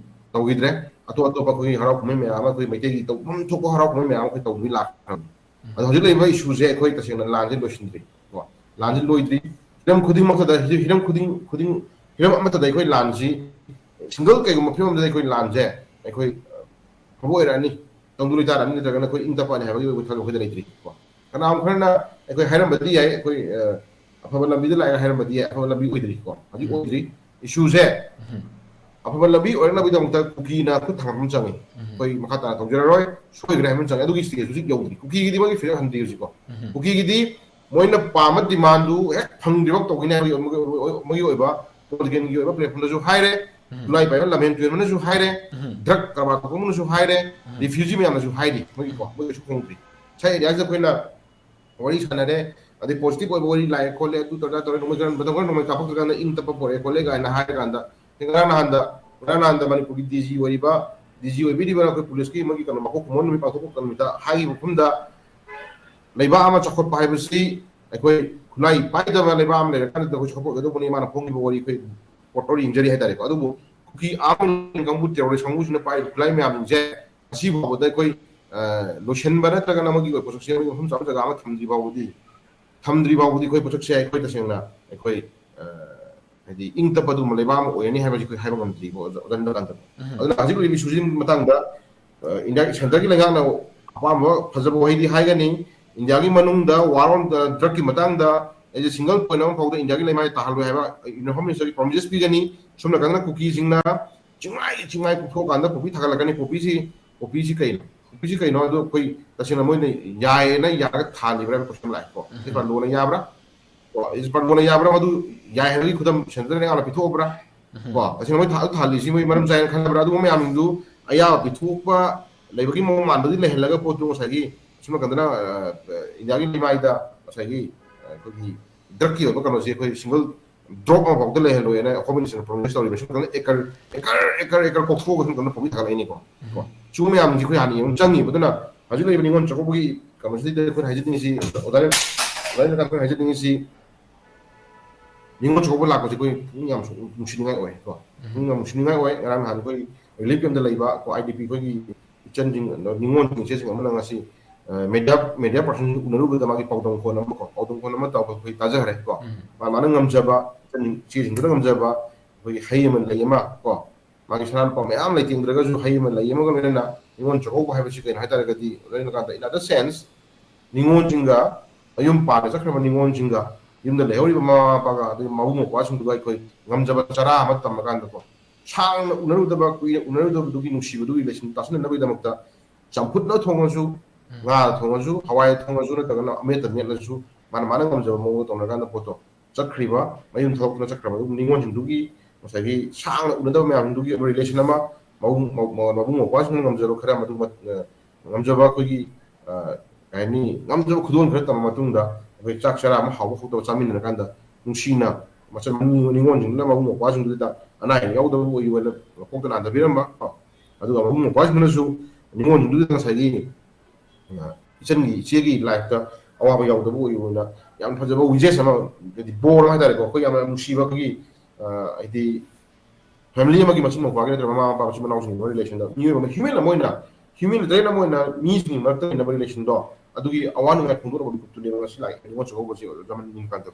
ꯇꯧꯈꯤꯗ꯭ꯔꯦ꯫ ꯑꯇꯣꯞ ꯑꯇꯣꯞꯄ ꯑꯩꯈꯣꯏꯒꯤ ꯍꯔꯥꯎ ꯀꯨꯝꯍꯩ ꯃꯌꯥꯝ ꯑꯃ, ꯑꯩꯈꯣꯏ ꯃꯩꯇꯩꯒꯤ ꯇꯧꯐꯝ ꯊꯣꯛꯄ ꯍꯔꯥꯎ ꯀꯨꯝꯍꯩ ꯃꯌꯥꯝ ꯑꯃ ꯑꯩꯈꯣꯏ ꯇꯧꯗꯕꯤ ꯂꯥꯛꯈ꯭ꯔꯕꯅꯤ꯫ ꯑꯗꯣ ꯍꯧꯖꯤꯛ ꯂꯩꯔꯤꯕ ꯏꯁꯨꯁꯦ ꯑꯩꯈꯣꯏ ꯇꯁꯦꯡꯅ ꯂꯥꯟꯁꯦ ꯂꯣꯏꯁꯤꯟꯗ꯭ꯔꯤ ꯀꯣ꯫ ꯂꯥꯟꯁꯦ ꯂꯣꯏꯗ꯭ꯔꯤ꯫ ꯍꯤꯔꯝ ꯈꯨꯗꯤꯡꯃꯛꯇꯗ, ꯍꯤꯔꯝ ꯈꯨꯗꯤꯡ ꯈꯨꯗꯤꯡ ꯍꯤꯔꯝ ꯑꯃꯠꯇꯗ ꯑꯩꯈꯣꯏ ꯂꯥꯟꯁꯤ, ꯁꯤꯡꯒꯜ ꯀꯩꯒꯨꯝꯕ ꯐꯤꯕꯝ ꯑꯃꯗ ꯑꯩꯈꯣꯏ ꯂꯥꯟꯁꯦ ꯑꯩꯈꯣꯏ ꯐꯕ ꯑꯣꯏꯔꯛꯑꯅꯤ, ꯇꯪꯗꯨ ꯂꯩꯇꯥꯔꯛꯑꯅꯤ, ꯅꯠꯇ꯭ꯔꯒꯅ ꯑꯩꯈꯣꯏ ꯏꯪ ꯇꯞꯄꯛꯑꯅꯤ ꯍꯥꯏꯕꯒꯤ ꯑꯣꯏꯕ ꯊꯥꯖꯕ ꯑꯩꯈꯣꯏꯗ ꯂꯩꯇ꯭ꯔꯤ ꯀꯣ꯫ ꯀꯅꯥꯒꯨꯝꯕ ꯈꯔꯅ ꯑꯩꯈꯣꯏ ꯍꯥꯏꯔꯝꯕꯗꯤ ꯌꯥꯏ, ꯑꯩꯈꯣꯏ ꯑ, ꯑꯐꯕ ꯂꯝꯕꯤꯗ ꯂꯥꯛꯑꯦ ꯍꯥꯏꯔꯝꯕꯗꯤ ꯌꯥꯏ, ꯑꯐꯕ ꯂꯝꯕꯤ ꯑꯣꯏꯗ꯭ꯔꯤ ꯀꯣ, ꯍꯧꯖꯤꯛ ꯑꯣꯏꯗ꯭ꯔꯤ꯫ ꯏꯁꯨꯁꯦ ꯑꯐꯕ ꯂꯝꯕꯤ ꯑꯣꯏꯔꯛꯅꯕꯒꯤꯗꯃꯛꯇ ꯀꯨꯀꯤꯅ ꯈꯨꯠ ꯊꯥꯡꯒꯠꯄ ꯑꯃ ꯆꯪꯉꯤ꯫ ꯑꯩꯈꯣꯏ ꯃꯈꯥ ꯇꯥꯅ ꯇꯧꯖꯔꯔꯣꯏ, ꯁꯣꯏꯈ꯭ꯔꯦ ꯍꯥꯏꯕ ꯑꯃ ꯆꯪꯉꯤ꯫ ꯑꯗꯨꯒꯤ ꯁ꯭ꯇꯦꯖ ꯍꯧꯖꯤꯛ ꯌꯧꯗ꯭ꯔꯤ꯫ ꯀꯨꯀꯤꯒꯤꯗꯤ ꯃꯣꯏꯒꯤ ꯐꯤꯔꯦꯞ ꯍꯟꯗ꯭ꯔꯤ ꯍꯧꯖꯤꯛꯀꯣ꯫ ꯀꯨꯀꯤꯒꯤꯗꯤ ꯃꯣꯏꯅ ꯄꯥꯝꯕ ꯗꯤꯃꯥꯟꯗꯨ ꯍꯦꯛ ꯐꯪꯗ꯭ꯔꯤꯐꯥꯎ ꯇꯧꯈꯤꯅꯤ ꯍꯥꯏꯕꯒꯤ ꯃꯣꯏꯒꯤ ꯑꯣꯏꯕ ꯄꯣꯂꯤꯇꯤꯀꯦꯜꯒꯤ ꯑꯣꯏꯕ ꯄ꯭ꯂꯦꯠꯐꯣꯝꯗꯁꯨ ꯍꯥꯏꯔꯦ, ꯈꯨꯠꯂꯥꯏ ꯄꯥꯏꯕ ꯂꯝꯍꯦꯟ ꯇꯨꯔꯦꯜꯅꯁꯨ ꯍꯥꯏꯔꯦ, ꯗ꯭ꯔꯒ ꯀꯔꯕꯥꯔ ꯇꯧꯕꯅꯁꯨ ꯍꯥꯏꯔꯦ, ꯔꯤꯐ꯭ꯌꯨꯖꯤ ꯃꯌꯥꯝꯅꯁꯨ ꯍꯥꯏꯔꯤ꯫ ꯃꯣꯏꯒꯤꯀꯣ, ꯃꯣꯏ ꯀꯩꯁꯨ ꯈꯣꯡꯗ꯭ꯔꯤ꯫ ꯉꯁꯥꯏ ꯑꯦꯔꯤꯌꯥꯁꯤꯗ ꯑꯩꯈꯣꯏꯅ ꯋꯥꯔꯤ ꯁꯥꯟꯅꯔꯦ, ꯑꯗꯩ ꯄꯣꯖꯤꯇꯤꯚ ꯑꯣꯏꯕ ꯋꯥꯔꯤ ꯂꯥꯛꯑꯦ ꯈꯣꯠꯂꯦ, ꯑꯗꯨ ꯇꯧꯔ ꯇꯧꯔꯦ, ꯅꯣꯡꯃꯩ ꯈꯔ ꯅꯣꯡꯃꯩ ꯀꯥꯞꯄꯛꯇ꯭ꯔꯀꯥꯟꯗ ꯏꯪ ꯇꯞꯄ ꯄꯣꯔꯛꯑꯦ ꯈꯣꯠꯂꯦ ꯀꯥꯏꯅ ꯍꯥꯏꯔꯀꯥꯟꯗ, ꯉꯔꯥꯡ ꯅꯍꯥꯟꯗ, ꯉꯔꯥꯡ ꯅꯍꯥꯟꯗ ꯃꯅꯤꯄꯨꯔꯒꯤ ꯗꯤ ꯖꯤ ꯑꯣꯏꯔꯤꯕ, ꯗꯤ ꯖꯤ ꯑꯣꯏꯕꯤꯔꯤꯕ ꯑꯩꯈꯣꯏ ꯄꯨꯂꯤꯁꯀꯤ ꯃꯣꯏꯒꯤ ꯀꯩꯅꯣ ꯃꯀꯣꯛ ꯀꯨꯝꯑꯣꯟ ꯅꯨꯃꯤꯠ ꯄꯥꯡꯊꯣꯛꯄ ꯅꯨꯃꯤꯠꯇ ꯍꯥꯏꯈꯤꯕ ꯃꯐꯝꯗ, ꯂꯩꯕꯥꯛ ꯑꯃ ꯆꯥꯎꯈꯠꯄ ꯍꯥꯏꯕꯁꯤ ꯑꯩꯈꯣꯏ ꯈꯨꯠꯂꯥꯏ ꯄꯥꯏꯗꯕ ꯂꯩꯕꯥꯛ ꯑꯃ ꯂꯩꯔꯀꯥꯟꯗ ꯑꯩꯈꯣꯏ ꯆꯥꯎꯈꯠꯀꯗꯧꯕꯅꯤ꯫ ꯃꯥꯅ ꯐꯣꯡꯈꯤꯕ ꯋꯥꯔꯤ ꯑꯩꯈꯣꯏ ꯄꯣꯠꯇꯣ ꯌꯦꯡꯖꯔꯤ ꯍꯥꯏꯇꯥꯔꯦꯀꯣ꯫ ꯑꯗꯨꯕꯨ ꯀꯨꯀꯤ ꯑꯥꯔꯝ ꯀꯥꯡꯕꯨ, ꯇꯦꯔꯣꯔꯤꯁ ꯀꯥꯡꯕꯨꯁꯤꯅ ꯄꯥꯏꯔꯤꯕ ꯈꯨꯠꯂꯥꯏ ꯃꯌꯥꯝꯁꯦ ꯉꯁꯤ ꯐꯥꯎꯕꯗ ꯑꯩꯈꯣꯏ, ꯑ, ꯂꯣꯏꯁꯤꯟꯕ ꯅꯠꯇ꯭ꯔꯒꯅ ꯑꯃꯒꯤ ꯑꯣꯏꯕ ꯄꯣꯠꯁꯛꯁꯦ ꯑꯃꯒꯤ ꯃꯐꯝ ꯆꯥꯕ ꯖꯒꯥ ꯑꯃ ꯊꯝꯗ꯭ꯔꯤ ꯐꯥꯎꯕꯗꯤ, ꯊꯝꯗ꯭ꯔꯤ ꯐꯥꯎꯕꯗꯤ ꯑꯩꯈꯣꯏ ꯄꯣꯠꯁꯛꯁꯦ ꯑꯩꯈꯣꯏ ꯇꯁꯦꯡꯅ ꯑꯩꯈꯣꯏ, ꯑ, ꯍꯥꯏꯗꯤ ꯏꯪ ꯇꯞꯄ ꯑꯗꯨꯒꯨꯝꯕ ꯂꯩꯕꯥꯛ ꯑꯃ ꯑꯣꯏꯔꯅꯤ ꯍꯥꯏꯕꯁꯤ ꯑꯩꯈꯣꯏ ꯍꯥꯏꯕ ꯉꯝꯗ꯭ꯔꯤꯀꯣ, ꯑꯣꯖꯥ, ꯑꯣꯖꯥ ꯅꯤꯂꯀꯥꯟꯇ꯫ ꯑꯗꯨꯅ ꯍꯧꯖꯤꯛ ꯂꯩꯔꯤꯕ ꯏꯁꯨꯁꯤꯒꯤ ꯃꯇꯥꯡꯗ, ꯑ, ꯏꯟꯗꯤꯌꯥꯒꯤ ꯁꯦꯟꯇꯔꯒꯤ ꯂꯩꯉꯥꯛꯅ ꯑꯄꯥꯝꯕ ꯐꯖꯕ ꯋꯥꯍꯩꯗꯤ ꯍꯥꯏꯒꯅꯤ, ꯏꯟꯗꯤꯌꯥꯒꯤ ꯃꯅꯨꯡꯗ ꯋꯥꯔ ꯑꯣꯟ ꯗ꯭ꯔꯒꯀꯤ ꯃꯇꯥꯡꯗ ꯑꯩꯁꯦ ꯁꯤꯡꯒꯜ ꯄꯣꯏꯟ ꯑꯃ ꯐꯥꯎꯗ ꯏꯟꯗꯤꯌꯥꯒꯤ ꯂꯩꯃꯥꯏ ꯇꯥꯍꯜꯂꯣꯏ ꯍꯥꯏꯕ ꯌꯨꯅꯤꯐꯣꯔꯝ ꯃꯤꯅꯤꯁꯇꯔꯒꯤ ꯄ꯭ꯔꯣꯃꯤꯁ ꯄꯤꯒꯅꯤ꯫ ꯁꯣꯝ ꯅꯥꯀꯟꯗꯅ ꯀꯨꯀꯤꯁꯤꯡꯅ ꯆꯤꯡꯉꯥꯏ ꯆꯤꯡꯉꯥꯏ ꯀꯨꯞꯊꯣꯛꯑꯀꯥꯟꯗ ꯄꯣꯄꯤ ꯊꯥꯒꯠꯂꯛꯀꯅꯤ꯫ ꯄꯣꯄꯤꯁꯤ, ꯄꯣꯄꯤꯁꯤ ꯀꯩꯅꯣ? ꯄꯣꯄꯤꯁꯤ ꯀꯩꯅꯣ? ꯑꯗꯣ ꯑꯩꯈꯣꯏ ꯇꯁꯦꯡꯅ ꯃꯣꯏꯅ ꯌꯥꯏꯌꯦꯅ ꯌꯥꯔꯒ ꯊꯥꯜꯂꯤꯕ꯭ꯔꯥ ꯍꯥꯏꯕ ꯀꯣꯏꯁꯟ ꯂꯥꯛꯑꯦꯀꯣ꯫ ꯁꯤ ꯄꯥꯟꯗꯣꯅ ꯌꯥꯕ꯭ꯔꯥ? ꯀꯣ, ꯏꯁ ꯄꯥꯟꯗꯣꯅ ꯌꯥꯕ꯭ꯔꯥ? ꯃꯗꯨ ꯌꯥꯏ ꯍꯥꯏꯕꯒꯤ ꯈꯨꯗꯝ ꯁꯦꯟꯇꯔꯅ ꯌꯥꯝꯅ ꯄꯤꯊꯣꯛꯑꯕ꯭ꯔꯥ? ꯀꯣ, ꯇꯁꯦꯡꯅ ꯃꯣꯏ ꯊꯥ-, ꯊꯥꯜꯂꯤꯁꯤ ꯃꯣꯏ ꯃꯔꯝ ꯆꯥꯏꯅ ꯈꯟꯅꯕ꯭ꯔꯥ? ꯑꯗꯨꯒꯨꯝꯕ ꯃꯌꯥꯝꯗꯨ ꯑꯌꯥꯕ ꯄꯤꯊꯣꯛꯄ ꯂꯩꯕꯒꯤ ꯃꯑꯣꯡ ꯃꯥꯟꯕꯗꯤ ꯂꯩꯍꯜꯂꯒ ꯄꯣꯠꯇꯨ ꯉꯁꯥꯏꯒꯤ ꯁꯣꯝ ꯅꯥꯀꯟꯗꯅ, ꯑ, ꯏꯟꯗꯤꯌꯥꯒꯤ ꯂꯩꯃꯥꯏꯗ ꯉꯁꯥꯏꯒꯤ, ꯑ, ꯑꯩꯈꯣꯏꯒꯤ ꯗ꯭ꯔꯒꯀꯤ ꯑꯣꯏꯕ ꯀꯩꯅꯣꯁꯦ ꯑꯩꯈꯣꯏ ꯁꯤꯡꯒꯜ ꯗ꯭ꯔꯣꯞ ꯑꯃꯐꯥꯎꯗ ꯂꯩꯍꯜꯂꯣꯏꯅ ꯍꯣꯝ ꯃꯤꯅꯤꯁꯇꯔꯅ ꯄ꯭ꯔꯣꯃꯤꯁ ꯇꯧꯔꯤꯕ꯫ ꯁꯣꯝ ꯅꯥꯀꯟꯗ ꯑꯦꯀꯔ, ꯑꯦꯀꯔ, ꯑꯦꯀꯔ, ꯑꯦꯀꯔ ꯀꯣꯛꯊꯣꯛꯑꯒ ꯁꯣꯝ ꯅꯥꯀꯟꯗ ꯄꯣꯄꯤ ꯊꯥꯒꯠꯂꯛꯏꯅꯤꯀꯣ꯫ ꯀꯣ, ꯁꯤꯒꯨꯝꯕ ꯃꯌꯥꯝꯁꯤ ꯑꯩꯈꯣꯏ ꯍꯥꯟꯅ ꯌꯦꯡꯕ ꯆꯪꯉꯤꯕ꯫ ꯑꯗꯨꯅ ꯍꯧꯖꯤꯛ ꯂꯩꯔꯤꯕ ꯅꯤꯉꯣꯜ ꯆꯥꯛꯀꯧꯕꯒꯤ ꯀꯩꯅꯣꯁꯤꯗ ꯑꯩꯈꯣꯏꯅ ꯍꯥꯏꯖꯅꯤꯡꯉꯤꯁꯤ, ꯑꯣꯖꯥ, ꯑꯣꯖꯥ ꯑꯩꯈꯣꯏꯅ ꯍꯥꯏꯖꯅꯤꯡꯉꯤꯁꯤ, ꯅꯤꯉꯣꯜ ꯆꯥꯛꯀꯧꯕ ꯂꯥꯛꯄꯁꯦ ꯑꯩꯈꯣꯏ ꯄꯨꯛꯅꯤꯡ ꯌꯥꯝ ꯁꯨ-, ꯅꯨꯡꯁꯤꯅꯤꯡꯉꯥꯏ ꯑꯣꯏ ꯀꯣ꯫ ꯄꯨꯛꯅꯤꯡ ꯌꯥꯝ ꯅꯨꯡꯁꯤꯅꯤꯡꯉꯥꯏ ꯑꯣꯏ꯫ ꯉꯔꯥꯡ ꯅꯍꯥꯟ ꯑꯩꯈꯣꯏ ꯔꯤꯂꯤꯐ ꯀꯦꯝꯞꯇ ꯂꯩꯕ ꯑꯩꯈꯣꯏ ꯑꯥꯏ ꯗꯤ ꯄꯤ ꯑꯩꯈꯣꯏꯒꯤ ꯏꯆꯟꯁꯤꯡ, ꯅꯤꯉꯣꯜꯁꯤꯡ, ꯏꯆꯦꯁꯤꯡ ꯑꯃꯅ ꯉꯁꯤ ꯃꯦꯗꯤꯌꯥ ꯃꯦꯗꯤꯌꯥ ꯄꯥꯔꯁꯟ ꯎꯅꯔꯨꯕꯗ ꯃꯥꯒꯤ ꯄꯥꯎꯗꯝ ꯈꯣꯟ ꯑꯃ ꯀꯣ, ꯄꯥꯎꯗꯝ ꯈꯣꯟ ꯑꯃ ꯇꯧꯕ ꯑꯩꯈꯣꯏ ꯇꯥꯖꯈ꯭ꯔꯦ ꯀꯣ꯫ ꯃꯥ ꯃꯥꯅ ꯉꯝꯖꯕ, ꯏꯆꯟ ꯏꯆꯦꯁꯤꯡꯗꯨꯅ ꯉꯝꯖꯕ ꯑꯩꯈꯣꯏꯒꯤ ꯍꯩ ꯑꯃ, ꯂꯩ ꯑꯃ ꯀꯣ, ꯃꯥꯒꯤ ꯁꯅꯥ ꯂꯨꯄꯥ ꯃꯌꯥꯝ ꯂꯩꯇꯦꯡꯗ꯭ꯔꯒꯁꯨ ꯍꯩ ꯑꯃ, ꯂꯩ ꯑꯃꯒ ꯂꯣꯏꯅꯅ ꯅꯤꯉꯣꯜ ꯆꯥꯛꯀꯧꯕ ꯍꯥꯏꯕꯁꯤ ꯀꯩꯅꯣ ꯍꯥꯏꯇꯥꯔꯒꯗꯤ, ꯂꯣꯏꯅ ꯀꯥꯟꯗ in other sense ꯅꯤꯉꯣꯜꯁꯤꯡꯒ, ꯃꯌꯨꯝ ꯄꯥꯟꯕ ꯆꯠꯈ꯭ꯔꯕ ꯅꯤꯉꯣꯜꯁꯤꯡꯒ, ꯌꯨꯝꯗ ꯂꯩꯍꯧꯔꯤꯕ ꯃꯃꯥ ꯃꯄꯥꯒ ꯑꯗꯒꯤ ꯃꯕꯨꯡ ꯃꯧꯄ꯭ꯋꯥꯁꯤꯡꯗꯨꯒ ꯑꯩꯈꯣꯏ ꯉꯝꯖꯕ ꯆꯔꯥ ꯑꯃ ꯇꯝꯃꯀꯥꯟꯗꯀꯣ, ꯁꯥꯡꯅ ꯎꯅꯔꯨꯗꯕ, ꯀꯨꯏꯅ ꯎꯅꯔꯨꯗꯕꯗꯨꯒꯤ ꯅꯨꯡꯁꯤꯕꯗꯨꯒꯤ ꯂꯩꯁꯤꯟ ꯇꯥꯁꯤꯟꯅꯅꯕꯒꯤꯗꯃꯛꯇ ꯆꯝꯐꯨꯠꯅ ꯊꯣꯡꯉꯁꯨ, ꯉꯥ ꯊꯣꯡꯉꯁꯨ, ꯍꯋꯥꯏ ꯊꯣꯡꯉꯁꯨ, ꯅꯠꯇ꯭ꯔꯒꯅ ꯑꯃꯦꯠꯇ ꯃꯦꯠꯂꯁꯨ, ꯃꯥꯅ ꯃꯥꯅ ꯉꯝꯖꯕ ꯃꯑꯣꯡꯗ ꯇꯧꯅꯔꯀꯥꯟꯗ ꯄꯣꯠꯇꯣ ꯆꯠꯈ꯭ꯔꯤꯕ, ꯃꯌꯨꯝ ꯊꯣꯛꯂꯛꯇꯨꯅ ꯆꯠꯈ꯭ꯔꯕ ꯑꯗꯨꯝ ꯅꯤꯉꯣꯜꯁꯤꯡꯗꯨꯒꯤ ꯉꯁꯥꯏꯒꯤ ꯁꯥꯡꯅ ꯎꯅꯗꯕ ꯃꯌꯥꯝꯁꯤꯡꯗꯨꯒꯤ ꯑꯗꯨ ꯔꯤꯂꯦꯁꯟ ꯑꯃ, ꯃꯕꯨꯡ ꯃꯧ- ꯃꯕꯨꯡ ꯃꯧꯄ꯭ꯋꯥꯁꯤꯡꯅ ꯉꯝꯖꯔꯣ ꯈꯔ, ꯃꯗꯨ ꯃ- ꯑ, ꯉꯝꯖꯕ ꯑꯩꯈꯣꯏꯒꯤ, ꯑ, ꯀꯩ ꯍꯥꯏꯅꯤ, ꯉꯝꯖꯕ ꯈꯨꯗꯣꯜ ꯈꯔ ꯇꯝꯃ ꯃꯇꯨꯡꯗ ꯑꯩꯈꯣꯏ ꯆꯥꯛ ꯆꯔꯥ ꯑꯃ ꯍꯥꯎꯕ ꯍꯧꯇꯕ ꯆꯥꯃꯤꯟꯅꯔꯀꯥꯟꯗ ꯅꯨꯡꯁꯤꯅ ꯃꯆꯟ ꯅꯤꯉꯣꯜꯁꯤꯡꯗꯨꯅ ꯃꯕꯨꯡ ꯃꯧꯄ꯭ꯋꯥꯁꯤꯡꯗꯨꯗ ꯑꯅꯥ ꯑꯌꯦꯛ ꯌꯥꯎꯗꯕ ꯑꯣꯏꯌꯨ ꯍꯥꯏꯅ ꯃꯀꯣꯛꯇ ꯅꯥꯟꯊꯕꯤꯔꯝꯕ ꯀꯣ꯫ ꯑꯗꯨꯒ ꯃꯕꯨꯡ ꯃꯧꯄ꯭ꯋꯥꯁꯤꯡꯗꯨꯅꯁꯨ ꯅꯤꯉꯣꯜꯁꯤꯡꯗꯨꯗ ꯉꯁꯥꯏꯒꯤ ꯏꯆꯟꯒꯤ, ꯏꯆꯦꯒꯤ ꯂꯥꯏꯐꯇ ꯑꯋꯥꯕ ꯌꯥꯎꯗꯕ ꯑꯣꯏꯌꯨꯅ ꯌꯥꯝ ꯐꯖꯕ ꯋꯤꯖꯦꯁ ꯑꯃ, ꯍꯥꯏꯗꯤ ꯕꯣꯔ ꯍꯥꯏꯇꯥꯔꯦꯀꯣ, ꯑꯩꯈꯣꯏ ꯌꯥꯝꯅ ꯅꯨꯡꯁꯤꯕ ꯑꯩꯈꯣꯏꯒꯤ, ꯑ, ꯍꯥꯏꯗꯤ ꯐꯦꯃꯤꯂꯤ ꯑꯃꯒꯤ ꯃꯆꯤꯟ ꯃꯧꯄ꯭ꯋꯥꯒꯤ ꯅꯠꯇ꯭ꯔꯒ ꯃꯃꯥ ꯃꯄꯥ ꯃꯆꯤꯟ ꯃꯅꯥꯎꯁꯤꯡꯒꯤ ꯔꯤꯂꯦꯁꯟꯗ ꯃꯤꯑꯣꯏꯕ ꯑꯃ, ꯍ꯭ꯌꯨꯃꯦꯟ ꯑꯃ ꯑꯣꯏꯅ, ꯍ꯭ꯌꯨꯃꯦꯅꯤꯇꯦꯔꯤꯌꯟ ꯑꯃ ꯑꯣꯏꯅ ꯃꯤꯁꯤꯡꯒꯤ ꯃꯔꯛꯇ ꯂꯩꯅꯕ ꯔꯤꯂꯦꯁꯟꯗꯣ, ꯑꯗꯨꯒꯤ ꯑꯋꯥ ꯅꯨꯡꯉꯥꯏ ꯐꯣꯡꯗꯣꯛꯅꯕ ꯃꯤꯀꯨꯞꯇꯨꯅꯦꯕ ꯉꯁꯤ ꯂꯥꯛꯏ ꯅꯤꯉꯣꯜ ꯆꯥꯛꯀꯧꯕꯁꯦ ꯑꯣꯖꯥ ꯃꯅꯤꯡ ꯀꯥꯟꯗ꯫